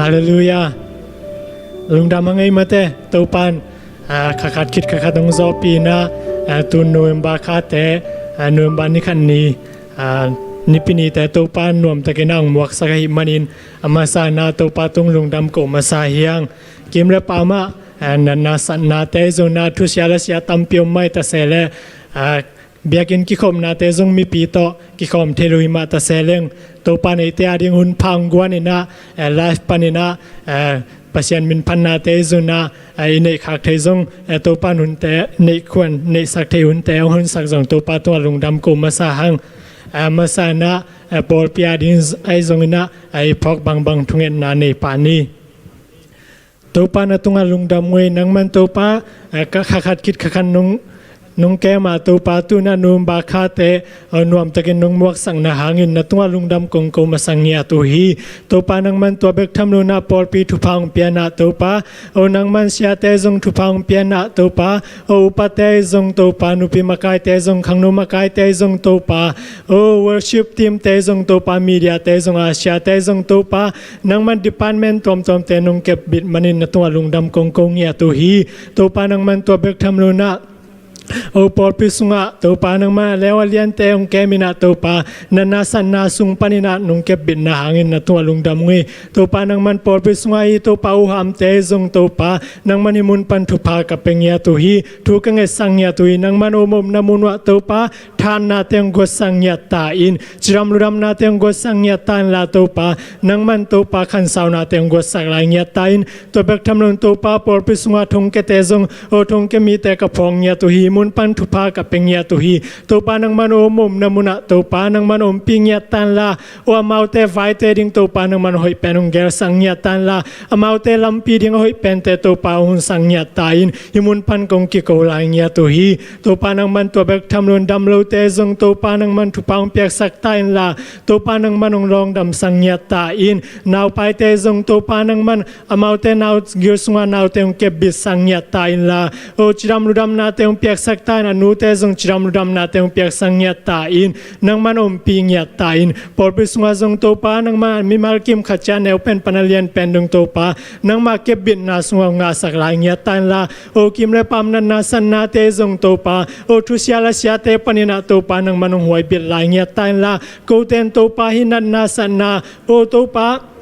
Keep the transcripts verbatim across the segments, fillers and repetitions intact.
Halleluiah. Lungdam a ngei mate, Topan a khakhat khit khakhat hong zawhpih inah, a tu November khate, a November ni khat ni, a Nipi nite Topan nuamtakin a hong muaksak ahih manin, a masa inah Topa tung lungdam ko masa hiang. Kim le pamah a natna satnate zong inah thusia le sia tampi om mah ta se le, a biakinn kikhopnate zong mipi tawh kikhawm thei lo hi mah ta se leng, Topa neite a ding hun pha hong guan inah, eh, live pan inah, eh, Pasian min phatnate zong inah, eh, i neih khak thei zong, eh, Topa in hunte neih khuan neihsak thei hunte hong honsak zong Topa tungah lungdam ko masa hang. Eh, masa inah, eh, pawlpi a ding ahi zong inah, eh, i phawk bangbang thungetna nei pah ni. Topa na tungah lungdam ngei, nangman Topa, eh, ka khakhat khit khakhat nong, nong kem a Topa tu inah November khate, eh, nuamtakin nong muaksakna hangin na tungah lungdam kong ko masa ngiat uh hi. Topa nangman tua bek tham lo inah pawlpi thupha hong pia inah Topa, o nangman siate zong thupha hong pia inah Topa, o upate zong Topa, nupi makaite zong, khangno makaite zong Topa, o worship teamte zong Topa, mediate zong, a siate zong Topa, nangman department tuamtuamte nong kepbit manin na tungah lungdam kong ko ngiat uh hi. Topa nangman tua bek tham lo inah, o pawlpi sungah Topa nangman a leu a liante hong kem inah Topa, natna satna sung pan inah nong kepbitna hangin na tungah lungdam ngei. Topa nangman pawlpi sungah hi Topa, uh hamte zong Topa, nangman hih mun pan thupha ka pia ngiat uh hi. Thu ka ngetsak ngiat uh hi. Nangman om omna mun uah Topa, thanna teng guatsak ngiat ta in, cidam ludamna teng guatsak ngiat ta inla Topa, nangman Topa khansauna teng guatsak lai ngiat ta in. Tua bek tham lo in Topa, pawlpi sunga thongkiate zong, o thongkia mite ka phawk ngiat uh hi, mun pan thupha ka pia ngiat uh hi. Topa nangman om omna munah Topa nangman ompih ngiat ta inla, o amaute vaite ding Topa nangman hoih pen hong gelsak ngiat ta inla, amaute lampi ding a hoih pente Topa hong honsak ngiat ta in, hih mun pan kong kiko lai ngiat uh hi. Topa nangman tua bek tham lo in damlote zong Topa nangman thupha hong piaksak ta inla, Topa nangman hong lawngdamsak ngiat ta in, naupaite zong Topa nangman amaute nau gil sunga naute hong kepbitsak ngiat ta inla, o cidam ludamnate hong piaksak ta in, a nute zong cidam ludamnate hong piaksak ngiat ta in, nangman ompih ngiat ta in. Pawlpi sunga zong Topa nangman mimal kim khat ciat neu pen pan a lian pen dong Topa nangma kepbitna sunga hong ngahsak lai ngiat ta inla, o kim le pam natna satnate zong Topa, o thusia la siate pan inah Topa nangman hong huaibit lai ngiat ta inla, kote in Topa hih natna satna, o Topa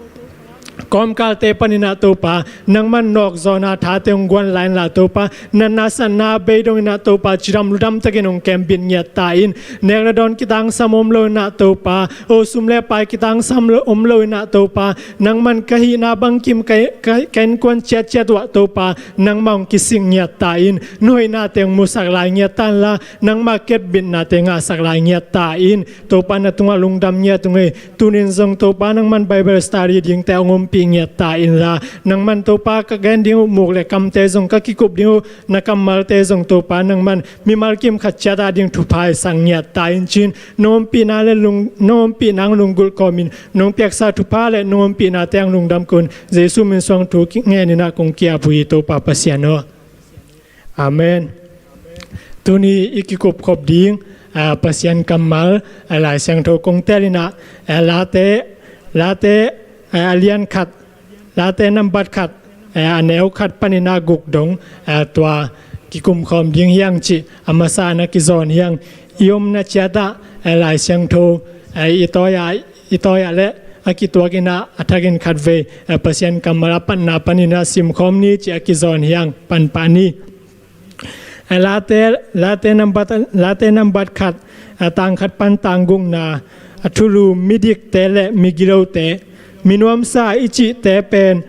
kawmkalte pan inah Topa nangman nawkzawhna thate hong guan lai inla Topa, natna satna bei dong inah Topa cidam ludam takin hong kembit ngiat ta in. Nek le dawn kitangsam om lo inah Topa, o sum le pai kitangsam lo, om lo inah Topa, nangman ka hihna bangkim ka, ka, ka innkuan ciatciat uah Topa nangmah hong kisik ngiat ta in, na hoihnate hong musak lai ngiat ta inla, nangmah kepbitnate ngahsak lai ngiat ta in. Topa na tungah lungdam ngiat ung ei. Tunin zong Topa nangman Bible study dingte hong ompih ngiat ta inla, nangman Topa ka gen ding uh muk le kamte zong, ka kikup ding uh na kammalte zong Topa nangman mimal kim khat ciat a ding thupha hong sak ngiat ta in ci-in, nong ompihna le lung, nong ompihna hong lunggulh kawmin nong piaksa thupha le nong ompihnate hong lungdam ko-in Jesu min suang thu ngen inah kong ki-ap uh hi Topa Pasian aw. Amen. Tuni i kikupkhop ding, a, Pasian kammal, a, Lai Siangtho kong tel inah, a, Late, Late, a, a lian khat, Late nambat khat, a, a neu khat pan inah guk dong, a, tua kikumkhawm ding hi hang cih, a masa na kizawn hi hang. I omna ciatah, a, Lai Siangtho, a, i tawi-ah, i tawi-ah le a kituak inah a thakin khatvei, a, Pasian kammal a patna pan inah simkhawm ni cih a kizawn hi hang. Panpah ni. A, Late, Late nambat, Late nambat khat, a, tang khat pan tang gukna, a, thulu midikte le migilote, minuamsa i cihte pen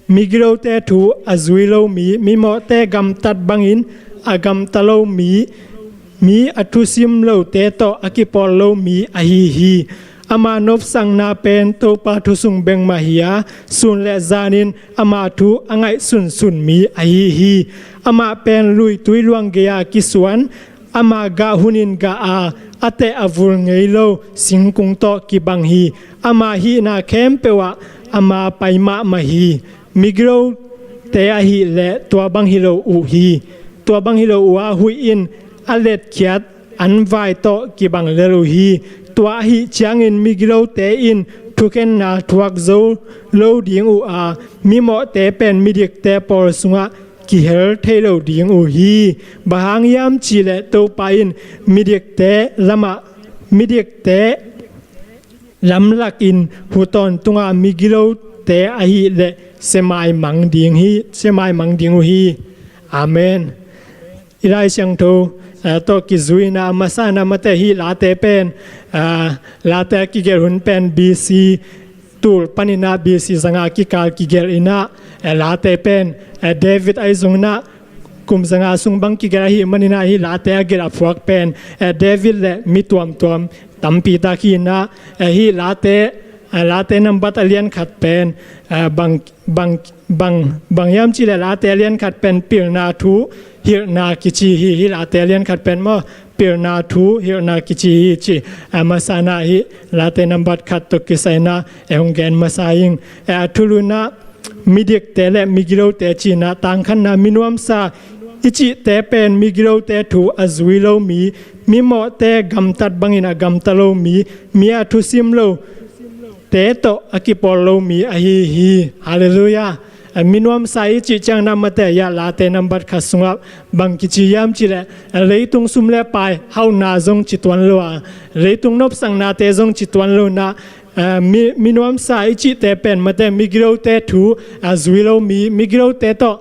migilote thu a zui lo mi, mimawhte gamtat bangin a gamta lo mi, mi a thusim lote tawh a kipawl lo mi ahi hi. Ama nopsakna pen Topa thu sung bek mah hi-a, sun le zanin ama thu a ngaihsunsun mi ahi hi. Amah pen luitui luang gei-a kisuan, ama gah hunin gah a, a teh a vul ngei lo singkung tawh kibang hi. Ama hihna khempeuh ah ama pai mahmah hi. Migilote ahih leh tua bang hi lo uh hi. Tua bang hi lo uh a, huih in a letkhiat an vai tawh kibang lel uh hi. Tua ahih ciangin migilote in thukhenna thuak zo lo ding uh a, mimawhte pen midikte pawl sungah kihel thei lo ding uh hi. Bang hang hiam cihleh Topa in midikte lamah midikte lamlakin hu tawntunga migilote ahih leh siamaimang ding hi, siamaimang ding uh hi. Amen. I Lai Siangtho tawh kizuina a masa na mate hih Late pen Late a kigelh hun pen B C tul paninah B C zanga kikal kigelh inah Late pen David ahi zonginah kum zanga sung bang kigelh ahih maninah hih Late a gelh a phuak pen David le mi tuamtuam tampi tak hi inah hih Late Late nambat a lian khat pen bang bang bang bang hiam cihleh Late a lian khat pen pilna thu hilhna kici hi. Hih Late a lian khat pen maw pilna thu hilhna kici hi ci a masa na hih Late nambat khat tawh kisai na e hong gen masa ing. A thulu inah midikte le migilote cinah tangkhanna minuamsa i cihte pen migilote thu a zui lo mi, mimawhte gamtat bangin a gamta lo mi, mi a thusim lo te tawh a kipawl lo mi ahi hi. Halleluiah. Minuamsa i cih ciangna mate hih Late nambat khat sungah bang kici hiam cihleh leitung sum le pai hauhna zong ci tuan lo a, leitung nopsaknate zong ci tuan lo inah minuamsa i cihte pen mate migilote thu a zui lo mi, migilote tawh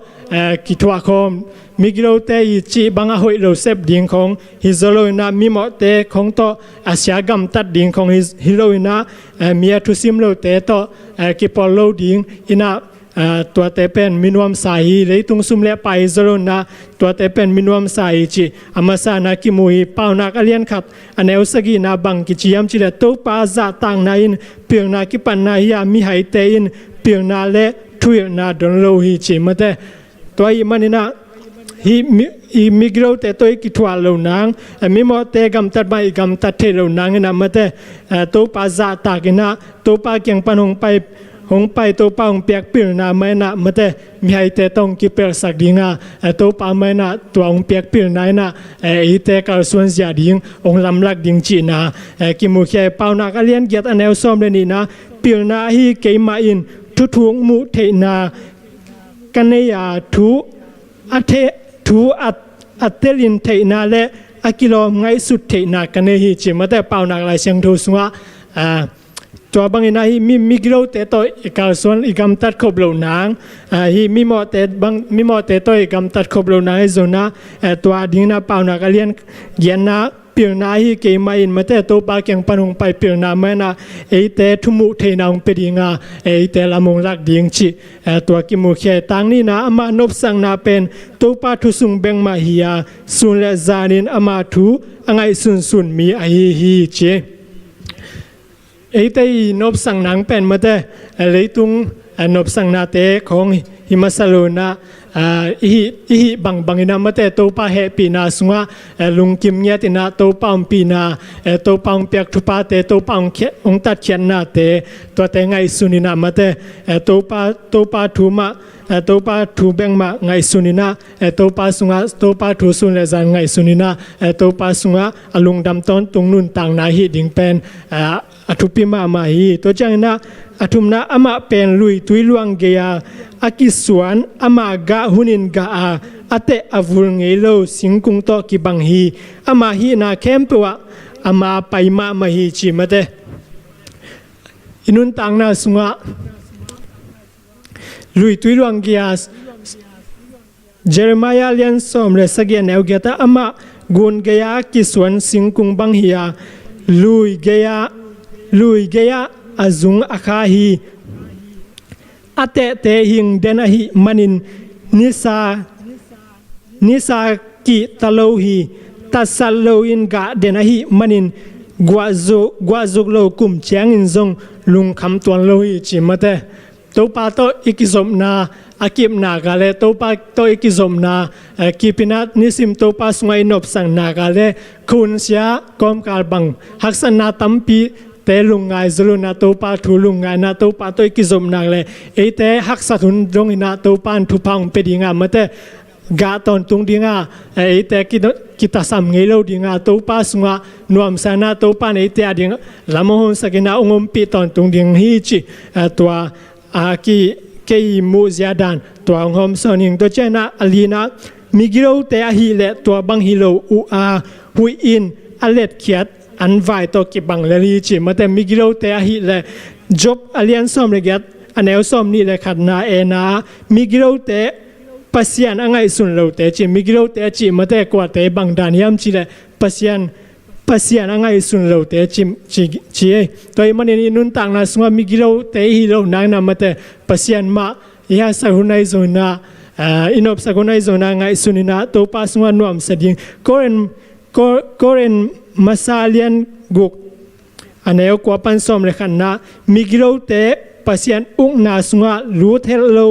kithuahkhawm, migilote i cih bang a hoih lo sep ding khong hi zaw lo inah mimawhte khong tawh a sia gamtat ding khong hi lo inah mi a thusim lote tawh kipawl lo ding inah tuate pen minuamsa hi. Leitung sum le pai hi zaw lo inah tuate pen minuamsa hi ci a masa na kimu hi. Paunak a lian khat a neu sagihna bang kici hiam cihleh Topa zahtakna in pilna kipatna hi a mihaite in pilna le thuhilhna don lo hi ci mate. Tua ahih maninah hih migilote tawh i kithuah loh nang, mimawhte gamtat mah i gamtat theih loh nang inah mate Topa zahtak inah Topa kiang pan hong pai hong pai Topa hong piak pilna mah inah mate mihaite tawh hong kipelhsak dinga Topa mah inah tua hong piak pilna inah eite kalsuan zia ding hong lamlak ding cihna kimukhia hi. Paunak a lian giat a neu sawm le nihna pilna ahi keimah in thuthuk muh theihna ka nei a thu a the thu a a telin theihna le a kilawm ngaihsut theihna ka nei hi ci mate. Paunak Lai Siangtho sungah tua bangin ahi mi migilote tawh i kalsuan i gamtat khop loh nang, ahi mimawhte bang mimawhte tawh i gamtat khop loh nang ahi zonah tua dingna paunak a lian giatna pilna ahi keimah in mate Topa kiang pan hong pai pilna mah inah eite thumuh theihna hong pia dinga eite lam hong lak ding cih tua kimukhia hi. Tang nihna amah nopsakna pen Topa thu sung bek mah hi a sun le zanin ama thu a ngaihsunsun mi ahi hi ci. Eite i nopsak nang pen mate leitung nopsaknate khong hi masa lo inah i hih bangbang inah mate Topa hehpihna sungah lungkim ngiat inah Topa ompihna Topa hong piak thupate Topa hong tatkhiatnate tuate ngaihsun inah mate Topa Topa thu mah Topa thu bek mah ngaihsun inah Topa sungah Topa thu sun le zan ngaihsun inah Topa sungah a lungdam tawntung nuntakna hih ding pen a thupi mahmah hi. Tua cianginah a thumna amah pen lui tui luang gei-a a kisuan amah gah hunin gah a a teh a vul ngei lo singkung tawh kibang hi. Ama hihna khempeuh ah ama pai mahmah hi ci mate. I nuntakna sungah lui tui luang gei-a Jeremiah lian sawm le sagih a neu giat ah amah gun gei-a kisuan singkung bang hi a lui gei-a lui gei-ah a zung a kha hi. A tehte hing den ahih manin nisa nisa kihta lo hi. Tatsat loin gah den ahih manin guahzuk guahzuk lo kum ciangin zong lungkham tuan lo hi ci mate. Topa tawh i kizopna a kipna ka le Topa tawh i kizopna kipinat nisim Topa sungah i nopsakna ka le khunsia kawmkal bang haksatna tampi te lungngai zoluna Topa thu lungngaina Topa tawh i kizopna le eite haksat hun donginah Topa in thupha hong pia dingah mate gah tawntung dinga, eh, eite ki, kitasam ngei lo dinga, Topa sungah nuamsa inah Topa in eite a ding lam hong honsak inah hong ompih tawntung ding hi cih, eh, tua, ah, ki, kei muhzia dan tua hong hawmsawn ing. Tua cianginah a linah migilote ahih leh tua bang hi lo uh a, huih in a letkhiat an vai tawh kibang lel hi ci. Mate, migilote ahih leh Job a lian sawm le giat a neu sawm nih le khatna ena, migilote Pasian a ngaihsun lote ci. Migilote a cih mate kuate bang dan hiam cih leh Pasian, Pasian a ngaihsun lote ci, ci, ci ei. Tua ahih manin i nuntakna sungah migilote i hih loh nangin ah mate Pasian mah i haisak hun ahi zongin ah, ah, i nopsak hun ahi zongin ah ngaihsun inah Topa sungah nuamsa ding. Korin, Kor-, Korin masa lian guk a neu kua pan sawm le khatna, migilote Pasian ukna sungah lut helh lo,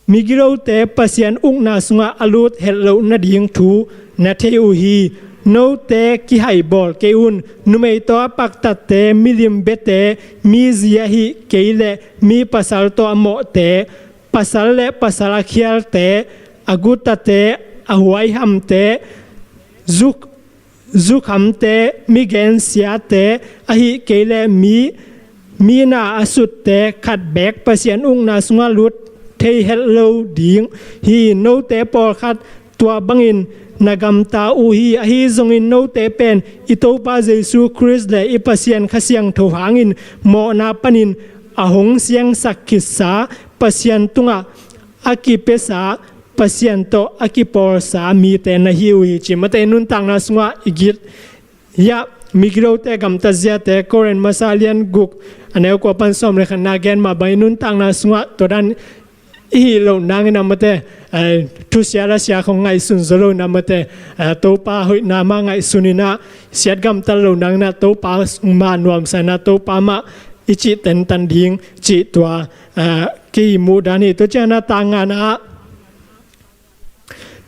migilote Pasian ukna sungah a lut helh loh nading thu na thei uh hi. Note kihaibawl kei un. Numei tawh a paktatte, milim biate, mi zi ahih kei leh mi pasal tawh a mawhte, pasal le pasal a khialte, a gutate, a huaihamte, zuk, zukhamte, mi gensiate, ahih kei leh mi, mi na a sutte khat beek Pasian ukna sungah lut thei helh lo ding hi. Note pawlkhat tua bangin na gamta uh hi. Ahi zongin note pen i Topa Jesu Khrist le i Pasian Kha Siangtho hangin mawhna panin a hong siangsak khitsa, Pasian tungah a kipiasa, Pasian tawh a kipawlsa mite na hi uh hi ci. Mate, i nuntakna sungah i git hiah migilote gamtat ziate, Korin masa lian guk a neu kua pan sawm le khatna gen mah bang i nuntakna sungah tua dan i hih loh nangin ah mate, eh, thusia lasia khong ngaihsun zaw lo inah mate, eh, Topa hoihna mah ngaihsun inah siat gamtat loh nangin ah Topa mah nuamsa inah Topa mah i cih tentan ding cih tua, eh, kei muh dan hi. Tua cianginah tang ngana ah,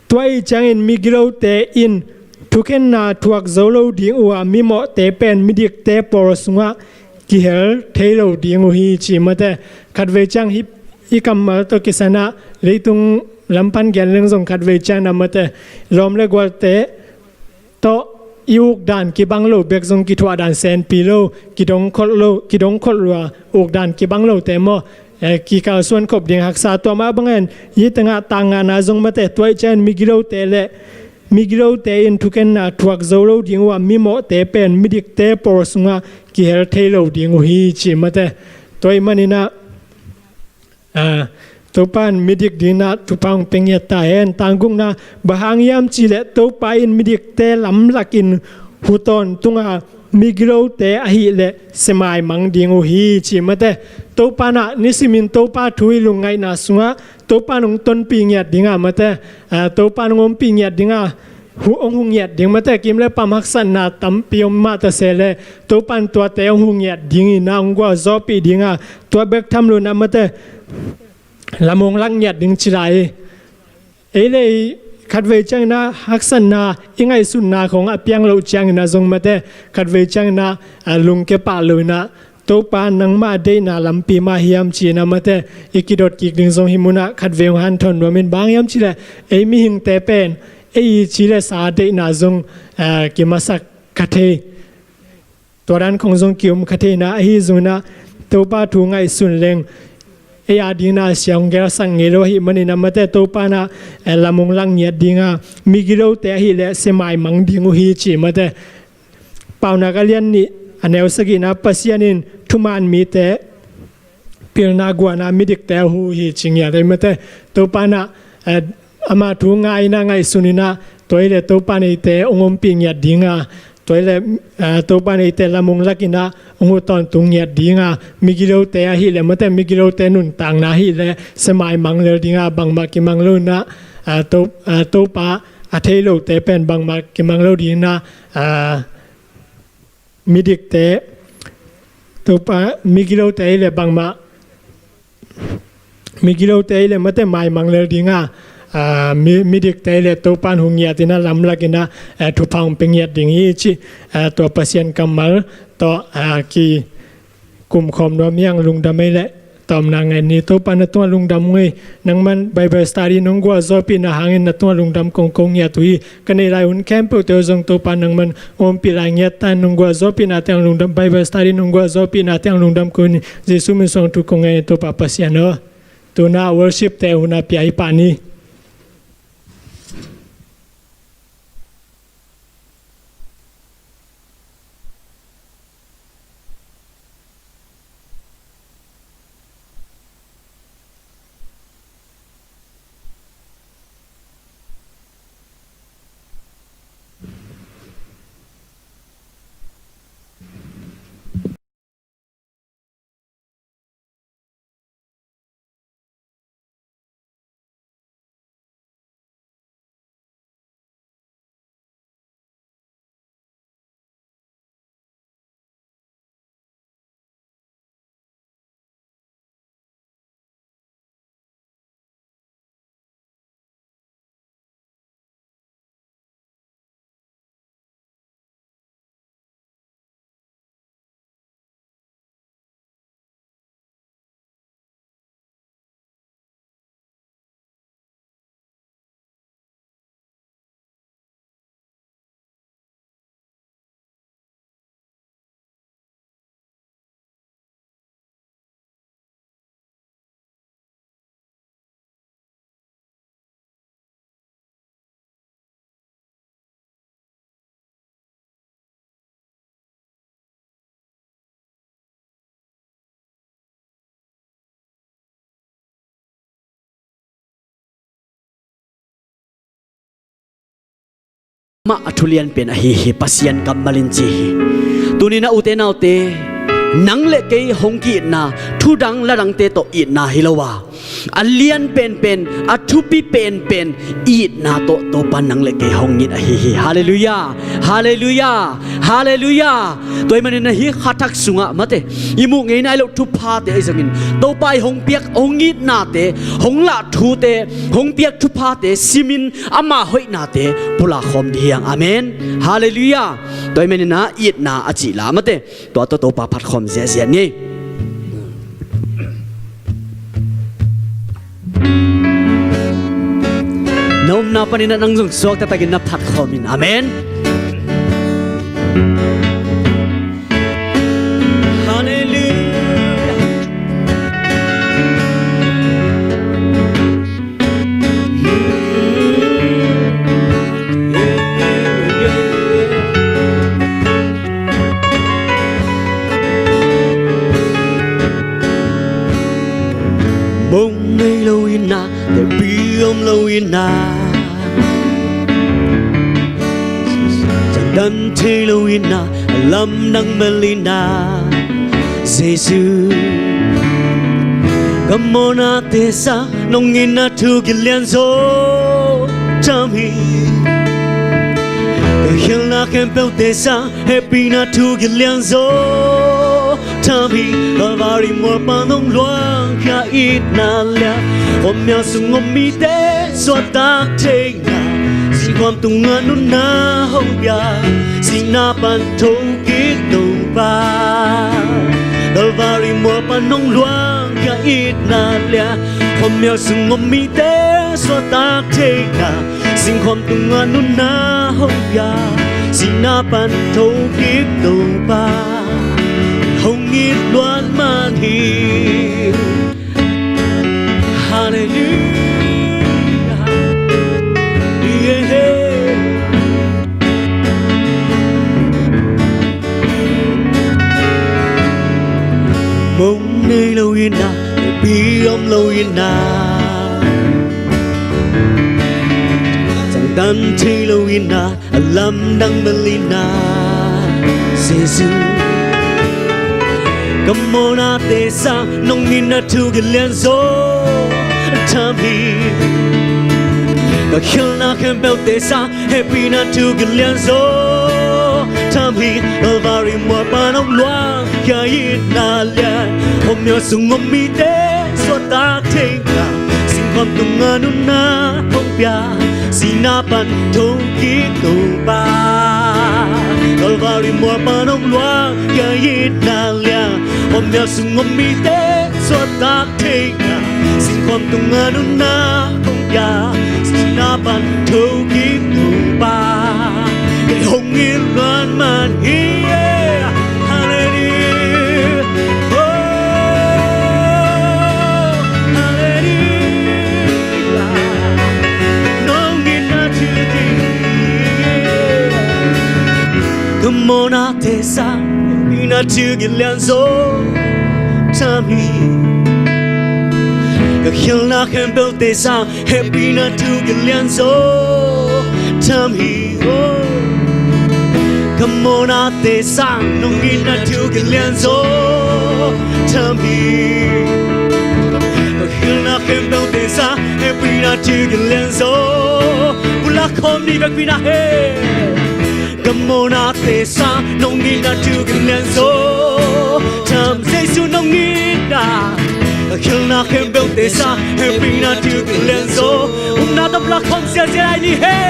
tua ahih ciangin migilote in thukhenna thuak zo lo ding uh a, mimawhte pen midikte pawl sungah kihel thei lo ding uh hi ci. Mate, khatvei ciang hih i kammal tawh kisai inah leitung lam pan gen leng zong khatvei ciang inah mate, lawm le gualte tawh i uk dan kibang lo bek zong kithuah dan senpi lo, kidong kholh lo, kidong kholh lua, uk dan kibang lote maw, eh, kikalsuan khop ding haksa. Tua mah bangin hih tengah tang ngana zong mate, tua ahih ciangin migilote le migilote in thukhenna thuak zo lo ding uh a, mimawhte pen midikte pawl sungah kihel thei lo ding uh hi ci. Mate, tua ahih maninah, ah, Topa in midik dinginah thupha hong pia ngiat ta hen. Tang gukna, bang hang hiam cih leh Topa in midikte lamlakin hu tawntung a, migilote ahih leh sia maimang ding uh hi ci. Mate, Topa inah nisimin Topa thu i lungngaihna sungah Topa in hong tonpih ngiat ding a, mate, ah, Topa in hong ompih ngiat ding a, hu, hong hu ngiat ding, mate, kim le pam haksatna tampi om mah ta se leh Topa in tuate hong hu ngiat ding inah hong gualzawhpih ding a, tua bek tham lo inah mate, lam hong lak ngiat ding ci lai. Ei le ei khatvei ciang inah haksatna i ngaihsutna khong a piang loh ciang inah zong mate, khatvei ciang inah, ah, lungkia pah lo inah Topa nangmah deihna lampi mah hiam ci inah mate, i kidot kik ding zong hih munah khatvei hong hanthawn nuam in. Bang hang hiam cih leh ei mihingte pen ei i ci le sa deihna zong, ah, kimasak kha thei, tua dan khong zong ki-um kha thei inah, ahi zong inah Topa thu ngaihsun leng ei a dinginah sia hong gelsak ngei lo ahih maninah mate, Topa inah, eh, lam hong lak ngiat ding a, migilote ahih leh sia maimang ding uh hi ci. Mate, Paunak a lian nih a neu sagihna, Pasian in thuman mite pilna guana midikte a hu hi ci ngiat ei. Mate, Topa inah, eh, ama thu ngai inah ngaihsun inah, tua ahih leh Topa in eite hong ompih ngiat ding a, tua ahih leh, eh, Topa in eite lam hong lak inah hong hu tawntung ngiat ding a, migilote ahih leh mate, migilote nuntakna ahih leh sia maimang lel ding a, bangmah kimang lo inah, ah, To-, ah, Topa a thei lote pen bangmah kimang lo ding inah, ah, midikte, Topa, migilote ahih leh bangmah, migilote ahih leh mate maimang lel ding a, ah, mi, midikte ahih leh Topa in hu ngiat inah lamlak inah, eh, thupha hong pia ngiat ding hi ci, eh, tua Pasian kammal tawh, ah, kikum khawm nuam hi hang. Lungdam ei leh Tawpna ngen ni. Topa, na tungah lungdam ung ei. Nangman Bible study nong gualzawhpihna hangin na tungah lungdam kong ko ngiat uh hi. Ka neih lai hun khempeuhte uh zong Topa, nangman ompih lai ngiat ta in, nong gualzawhpihna teng lungdam, Bible study nong gualzawhpihna teng lungdam ko ni. Jesu min suang thu kong ngen hi, Topa Pasian aw. Tu-in ah worship-te hun ah pia hi pah ni. Mah a thu lian pen ahi hi, Pasian kammal in ci hi. Tuni-in ah ute naute, nang le kei hong ki-itna, thu dang la dangte tawh itna hi lo a, a lian penpen, a thupi penpen itna tawh Topa nang le kei hong it ahi hi. Halleluiah. Halleluiah. Halleluiah. Tua ahih manin ah hih kha thak sungah mate, i muh ngeina hi loh thuphate ahi zongin, Topa in hong piak, hong itnate, hong lah thute, hong piak thuphate simin ama hoihnate pulak khawm ding hi hang. Amen. Halleluiah. Tua ahih manin ah itna a cih la mate, tua tawh Topa phat khawm ziahziah ni. Na omna panin ah nang zong suak taktakin na phat khawm in. Amen. Halleluiah. Mong nei lo itna, teci om lo itna, ciangtan thei lo itna, a lamdang bel itna, Jesu. Ka mawhnate sang nong itna thu kilian zaw tham hi. Ka khialhna khempeuhte sang hehpihna thu kilian zaw tham hi. Calvary mual pan hong luangkhia itna lian, khuamial sung om mite suahtak theihna, singkhuam tungah nunna hong pia, sihna pan thokik Topa. Calvary mual pan hong luangkhia itna lian, khuamial sung om mite suahtak theihna, singkhuam tungah nunna hong pia, sihna pan thokik Topa hong it luat man hi. Halleluiah. Yeah. Mong nei lo itna, teci om lo itna, ciangtan thei lo itna, a lamdang bel itna, Jesu. Ka mawhnate sang nong itna thu kilian zaw tham hi. Ka khialhna khempeuhte sang hehpihna thu kilian zaw tham hi. Calvary mual pan hong luangkhia itna lian, khuamial sung om mite suahtak theihna, singkhuam tungah nunna hong pia, sihna pan thokik Topa. Calvary mual pan hong luangkhia itna lian, Khuamial sung om mite suahtak theihna, singkhuam tungah nunna hong pia, sihna pan thokik Topa, kei hong it luat man hi. Halleluia. Oh, halleluia. Nong itna thukit, ka mawhnate sang, itna thukit lianzaw tam hi. Ka khialhna khempeuhte sang, hehpihna thukit lianzaw tam hi. Oh, ka mawhnate sang, nong itna thukit lianzaw tam hi. Ka khialhna khempeuhte sang, hehpihna thukit lianzaw. Pulak khawm ni, vekpi-in ah he. Ka mawhnate sang, nong itna thukit lianzaw tam. Jesu nong itna. Ka khialhna khempeuhte sang, hehpihna thukit lianzaw. Upna tawh pulak khawm ziahziah lai ni he.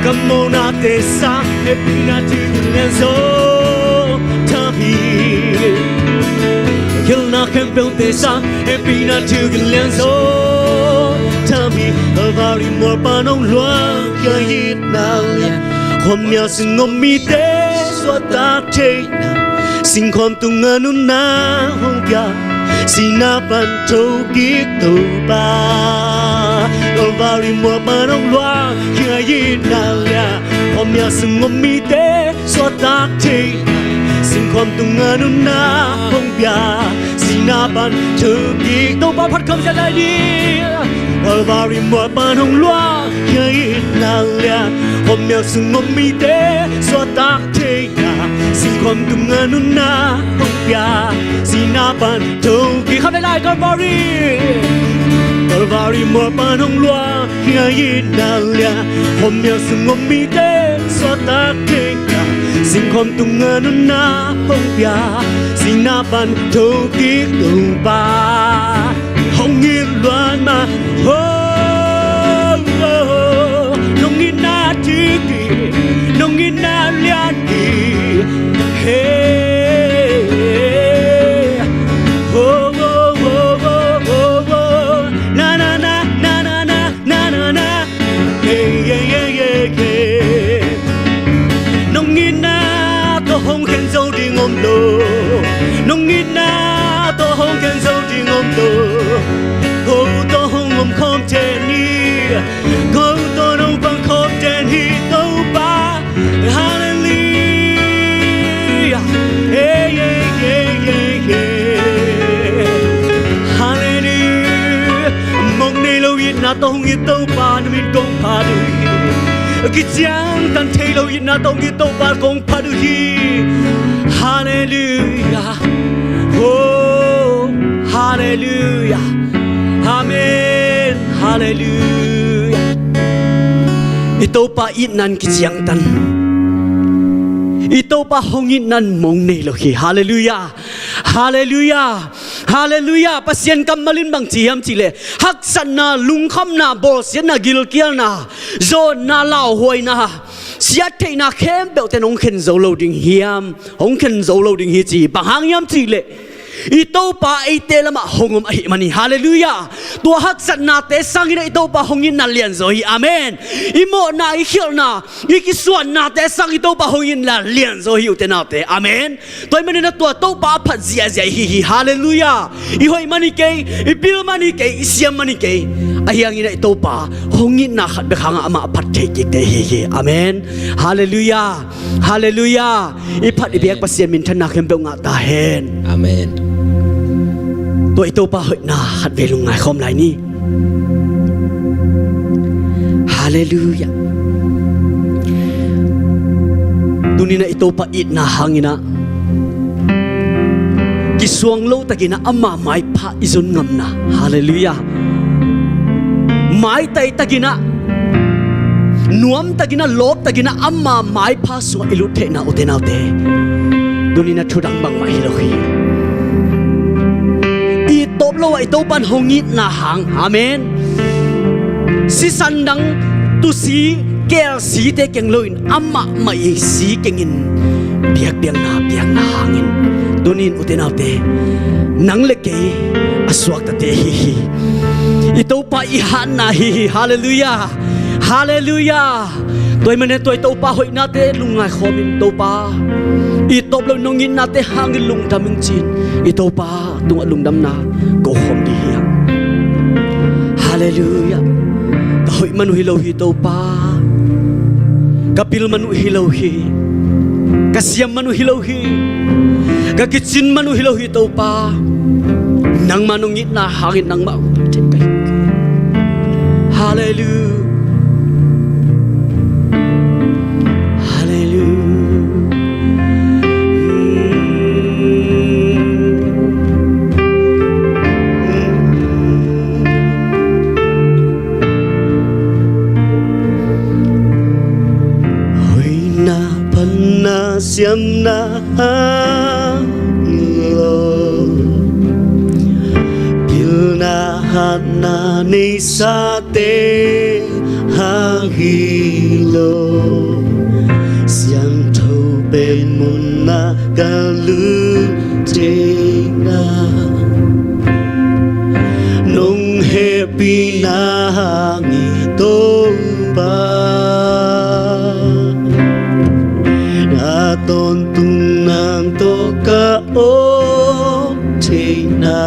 Ka mawhnate sang, hehpihna thukit lianzaw tam hi. Ka khialhna khempeuhte sang, hehpihna thukit lianzaw tam hi. Kalvari mual pan hong luang, ka itna lian. Khuamial sung om mite suahtak theihna, singkhuam tungah nunna hong pia, sihna pan thokik Topa. Kalvari mual pan hong luang, ka itna lian. Khuamial sung om mite suahtak theihna, singkhuam tungah nunna hong pia, sihna pan thokik Topa. Phat khawm ziahziah lai ni. Kalvari mual pan hong luang, ka itna lian. Khuamial sung om mite suahtak theihna, singkhuam tungah nunna hong pia, sihna pan thokik. Kham lai lai, Kalvari. Kalvari mual pan hong luang, ka itna lian. Khuamial sung om mite suahtak theihna, singkhuam tungah nunna hong pia, sihna pan thokik Topa, hong it luat mah. Oh, oh, oh. Nong itna thukit, nong itna lian hi. Hey. Oh, oh, oh. Na, na, na. Hey, yeah, yeah, yeah, yeah. Nong itna tawh hong khen zo ding om lo. Nong itna tawh hong khen zo ding om lo. Ko tawh hong om khawm ten hi. Ko tawh nong pang khawm ten hi Topa. Halleluia. Hey, hey, hey, hey, hey. Halleluia. Mong nei lo itna tawh hong it Topa, na min kong phat uh hi. Kiciangtan thei lo itna tawh hong it Topa kong phat uh hi. Halleluia. Oh, halleluia. Amen. Halleluia. I Topa itna in kiciangtan. I Topa hong itna in mong nei lo hi. Halleluia. Halleluia. Halleluia. Pasian kammal in bang ci hiam cih leh, haksatna, lungkhamna, bawlsiatna, gilkialna, zawnna, lauhuaina, siattheihna khempeuhte in hong khen zo lo ding hiam? Hong khen zo lo ding hi ci. Bang hang hiam cih leh, i Topa eite lamah hong om ahih manin. Halleluia. Tua haksatnate sangin i Topa hong itna lianzaw hi. Amen. I mawhna, i khialhna, i kisuannate sang i Topa hong itna lianzaw hi, ute naute. Amen. Tua ahih manin a tua Topa a phat ziahziah ihi hi. Halleluia. I hoih man hi kei, i pil man hi kei, i siam man hi kei. Ahi hangin a i Topa hong itna khat bek hangah amah a phat thei kikte ihi hi. Amen. Halleluia. Halleluia. I phat i biak Pasian minthanna khempeuh ngah ta hen. Amen. Tua i Topa hoihna khat vei lungngai khawm lai ni. Halleluia. Tuni-in a i Topa itna hangin a kisuang lo takin a ama maipha i zon ngamna. Halleluia. Maitai takin a, nuam takin a, lawp takin a ama maipha sungah i lut theihna, ute naute. Tuni-in a thu dang bangmah hi lo hi. I tawp lo ah i Topa in hong itna hang. Amen. Sisan dang, tusi, kelsite keng loin amah mah i si kengin biakpiakna piakna hangin Tunin ute naute, nang le kei a suaktate ahi hi. I Topa i hatna ahi hi. Halleluiah. Halleluiah. Tua ahih manin tua i Topa hoihnate lungngai khawmin, Topa, i tawp lo nong itnate hangin lungdam ing ci-in i Topa tungah lungdamna ko khawm ding hi hang. Halleluiah. Ka hoih man uh hi lo hi, Topa. Ka pil man uh hi lo hi. Ka siam man uh hi lo hi. Ka kicin man uh hi lo hi, Topa. Nangmah nong itna hangin nangmah hong pai thei ka hi. Halleluiah. Halleluiah. Hoihna, phatna, siamna hang hi lo. Pilna, hatna neisate hang hi lo. Siangtho pen munah ka lut theihna, nong hehpihna hang hi Topa. A tawntung nang tawh ka om theihna,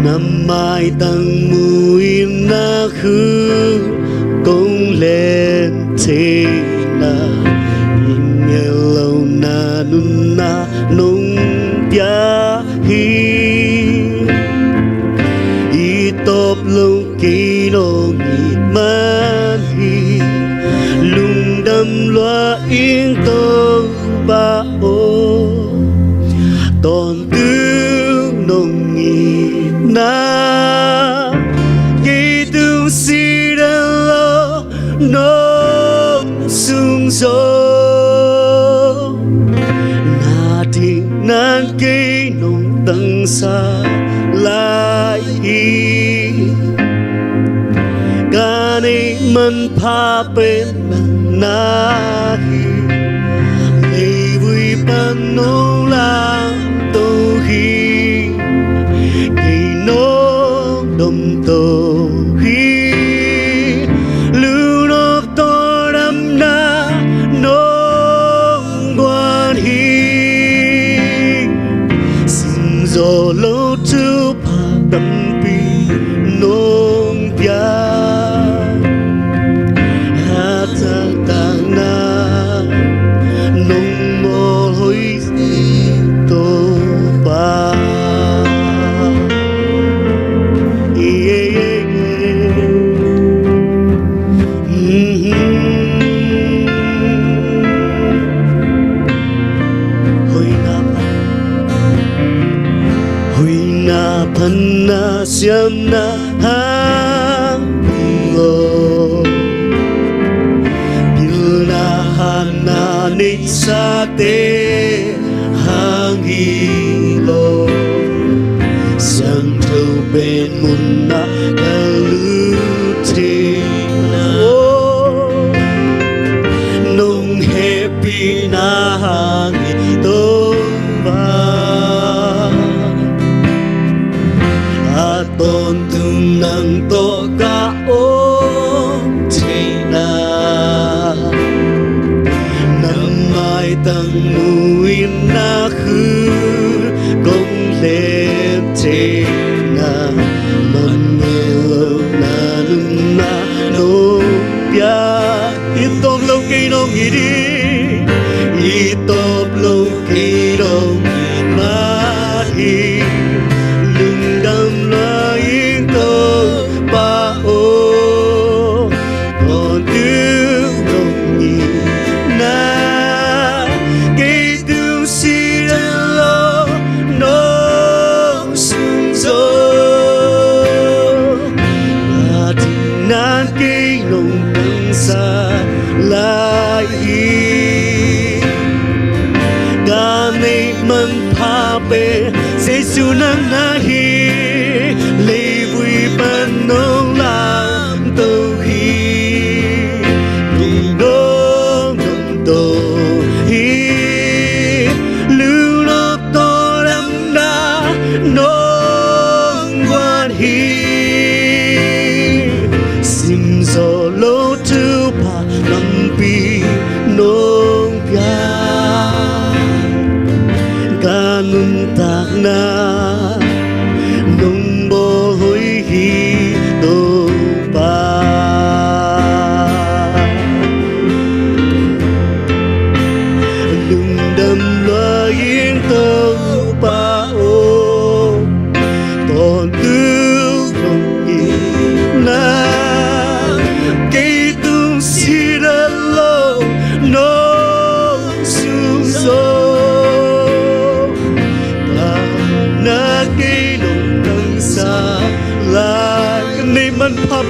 na maitang mu-in na khual kong len theihna, i nget lohna nunna nong pia hi. I tawp lo kei nong it man hi. Lungdam lua ing Topa aw. Tawntung nong itna, kei tung si den lo, nong sunzawm. Na dingin kei nong tangsak lai hi. Ka neih manpha pen nang na hi. Leivui pan nong lamto hi. Kei nong domto hi. Lungnop tawldamna nong guan hi. Simzaw lo thupha tampi nong pia. A taktakna nong mawlhoih Topa. Hoihna, phatna, siamna hang hi lo. Pilna, hatna neisate hang hi lo. Siangtho pen munah ka lut theihna, nong hehpihna hang hi Topa. A tawntung nang tawh ka om theihna, na maitang mu-in na khual kong len theihna, man nget lohna nunna nong pia. I tawp lo kei nong it hi. I tawp lo kei nong it mah hi. Lungdam lua ing Topa aw. Tawntung nong itna, kei tung si den lo, nong sunzawm. Na dingin kei nong tangsak lai hi. Ka neih manpha pen Jesu nang na hi. Leivui pan nong lamto hi. Nong domto hi.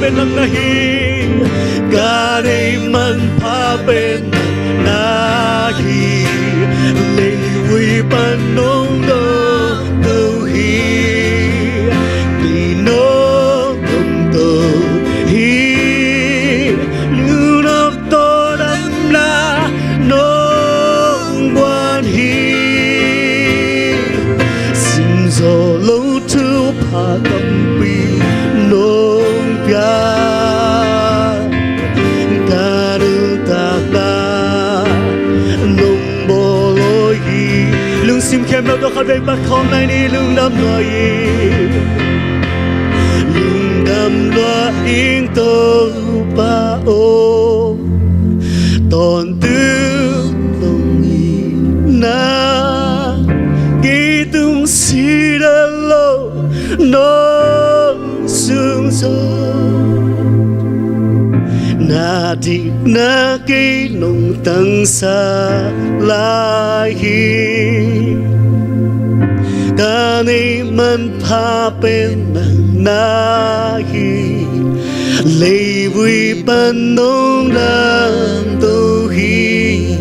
Pen nang na hi, ka neih manpha pen nang na hi. Leivui pan nong dawng to hi, kei nong dawng to hi. Lungnop tawh damna nong guan hi. Simzaw lo thupha tampi nong pia, ka nuntakna nong bawloi hi. Lungsim khempeuh tawh khatvei patkhawm lai ni. Lungdam lua ing, lungdam lua ing Topa aw, tawntung nong itna kei tung si dan lo nong sung zaw. Na dikna kei nong tangsak lai hi. Ka neih manpha pen nang na hi. Leivui pan nong dam to hi,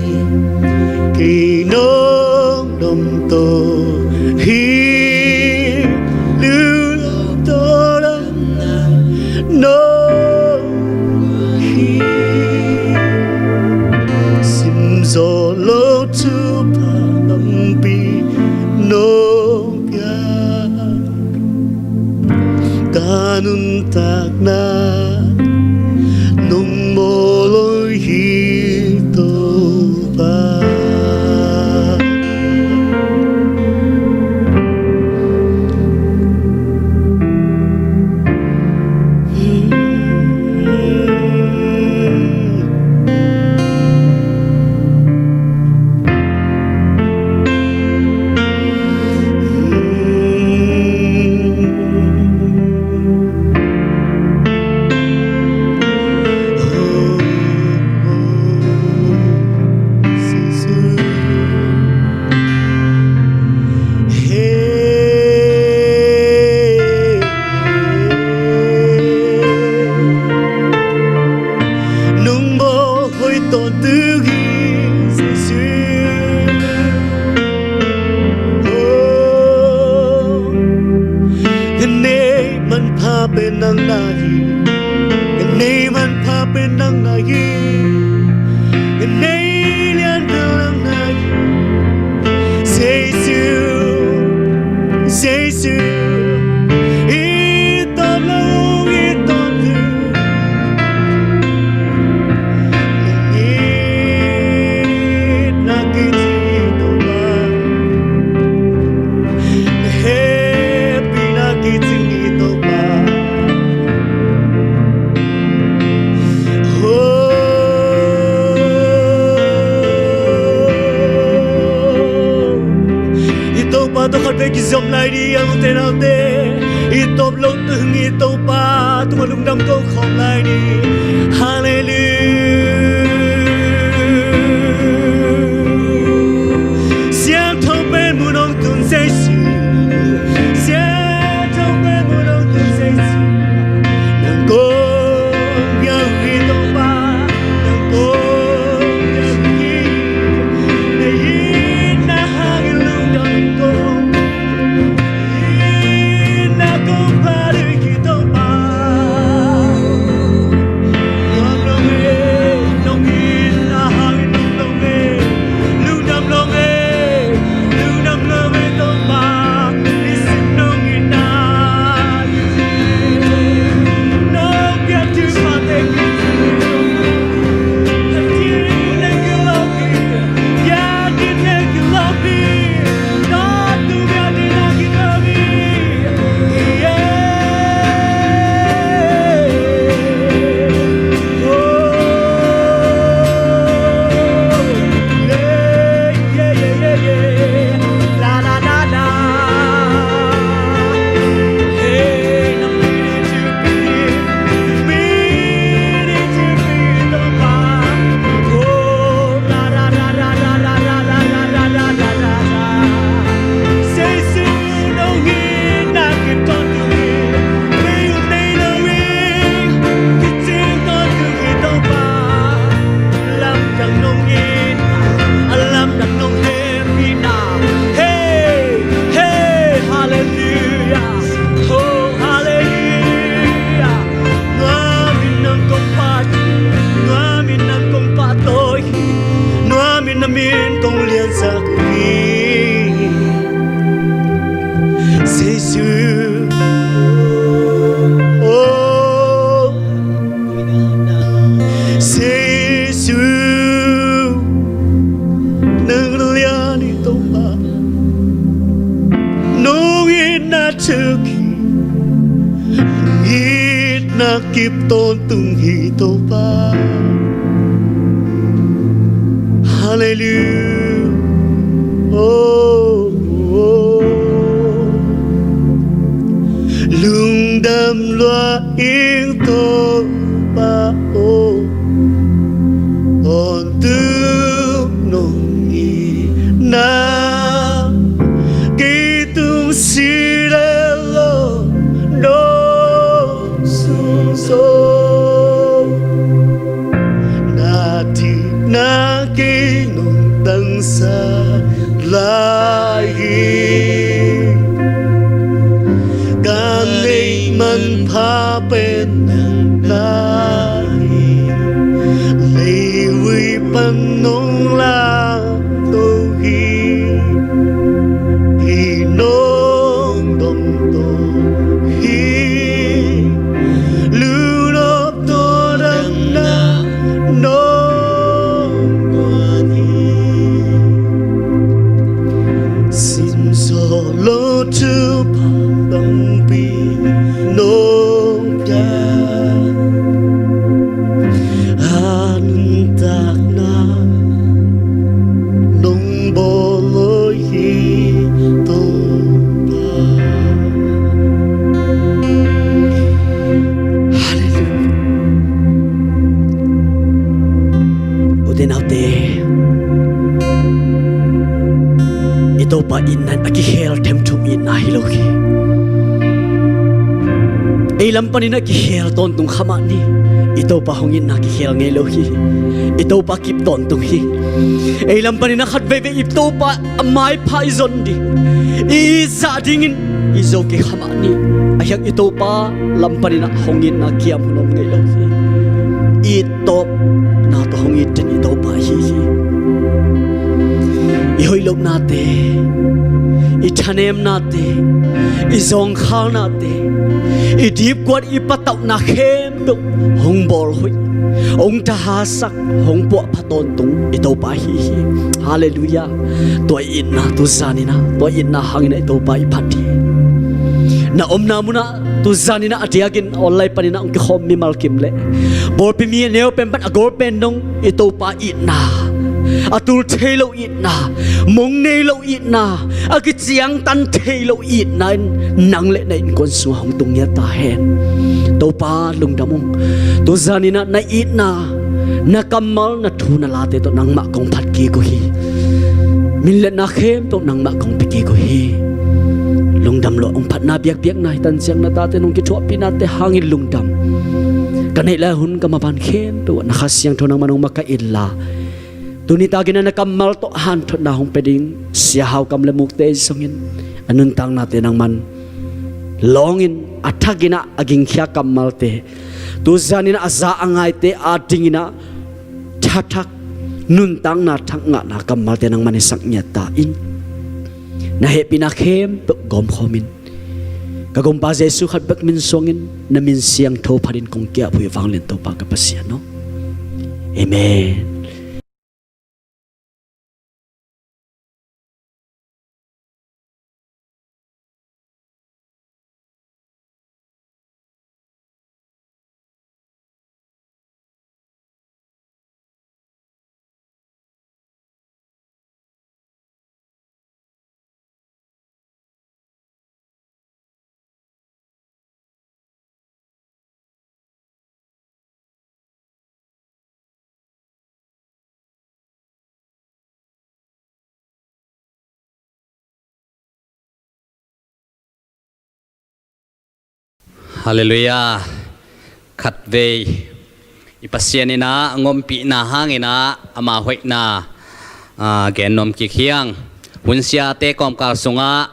kei nong dam to hi. Lungnop tawh damna nong hi. Simzaw lo thupha tampi nong pia, ka nuntakna nong bawloi hi Topa. Nong bawl hoih tawntung hi Jesu. Oh, ka neih manpha pen nang na hi. Ka neih manpha pen nang na hi. Ka neih lian pen nang na hi. Jesu, Jesu, i tawp lo, i tawp lo. Nang itna kicing hi Topa. Hehpihna kicing hi Topa. Oh, i Topa tawh khatvei kizom lai ni, a, ute naute. I tawp lo tung i Topa tungah lungdam ko khawm lai ni. Halleluiah. Siangtho pen mun hong tun Jesu. Siangtho pen mun hong tun Jesu. Nang kong biak hi Topa. Nang kong biak hi. Na itna hangin lungdam ko. kip tawntung hi Topa. Halleluia. Oh, oh. Lungdam lua ing Topa, oh. Tawntung nong itna, kei tung si le lo nong sung zo. Na dikna kei nong tangsak lai hi. Ka neih manpha pen nang na hi. Leivui pan nong lamto hi. Hi nong dong to hi. Lunop to dang na nong guan hi. Sim zo lo thupha tampi nong pia. A nuntakna nong bawl lo hi Topa. Halleluia. Ute naute, i Topa itna in a kikhel themthum itna hi lo hi. Ei lam panin a kikhel tawntung kha mah ni. I Topa hong itna kikhel ngei lo hi. I Topa kip tawntung hi. Ei lam panin a khat veivei i Topa a maipha i zon ding, i zah dingin i zo kei kha mah ni. A hiang i Topa lam panin a hong itna kiam hun om ngei lo hi. I tawpna tawh hong it den i Topa ahi hi. I hoih lohnate, i thanemnate, i zawngkhalnate, i dipkuat, i patauhna khempeuh hong bawl hoih, hong thahasak, hong puahpha tawntung i Topa ahi hi. Halleluia. Tua itna tuzan in ah, tua itna hangin ah i Topa i phat hi. Na omna munah tuzan in ah a diakin online panin ah hong kikhawm mimal kim le pawlpi mi a neu pen pan a gol pen dong i Topa itna, a tul thei lo itna, mong nei lo itna, a kiciangtan thei lo itna in nang le na innkuan sungah hong tung ngiat ta hen. Topa lungdam ung. Tuzan in ah na itna, na kammal, na thu, na late tawh nangmah kong phat kik uh hi. Min le na khempeuh nangmah kong pia kik uh hi. Lungdam lua ung. Phatna, biakpiakna, hi tanciang na tate nong kithuahpihnate hangin lungdam. Ka neih lai hun ka maban khempeuh ah na Kha Siangtho nangmah nong makaih inla, tuni takin ah na kammal tawh hanthotna hong pia ding Sia Hau Kam le Mukte zongin a nuntaknate nangman lawngin, a thakin ah a gingkhia kammalte, tuzan in ah a za a ngaite adingin ah thathak, nuntakna thak ngahna kammalte nangman hisak ngiat ta in. Na hehpihna khempeuh gawmkhawm in, ka Gumpa Jesu khat bek min suangin, na min siangtho phatin kong ki-ap uh hi, vanglian Topa ka Pasian aw. Amen. Halleluiah. Khatvei i Pasian in ah a ompihna hangin ah ama hoihna, ah, gen nuam kik hiang. Hun siate kawmkal sungah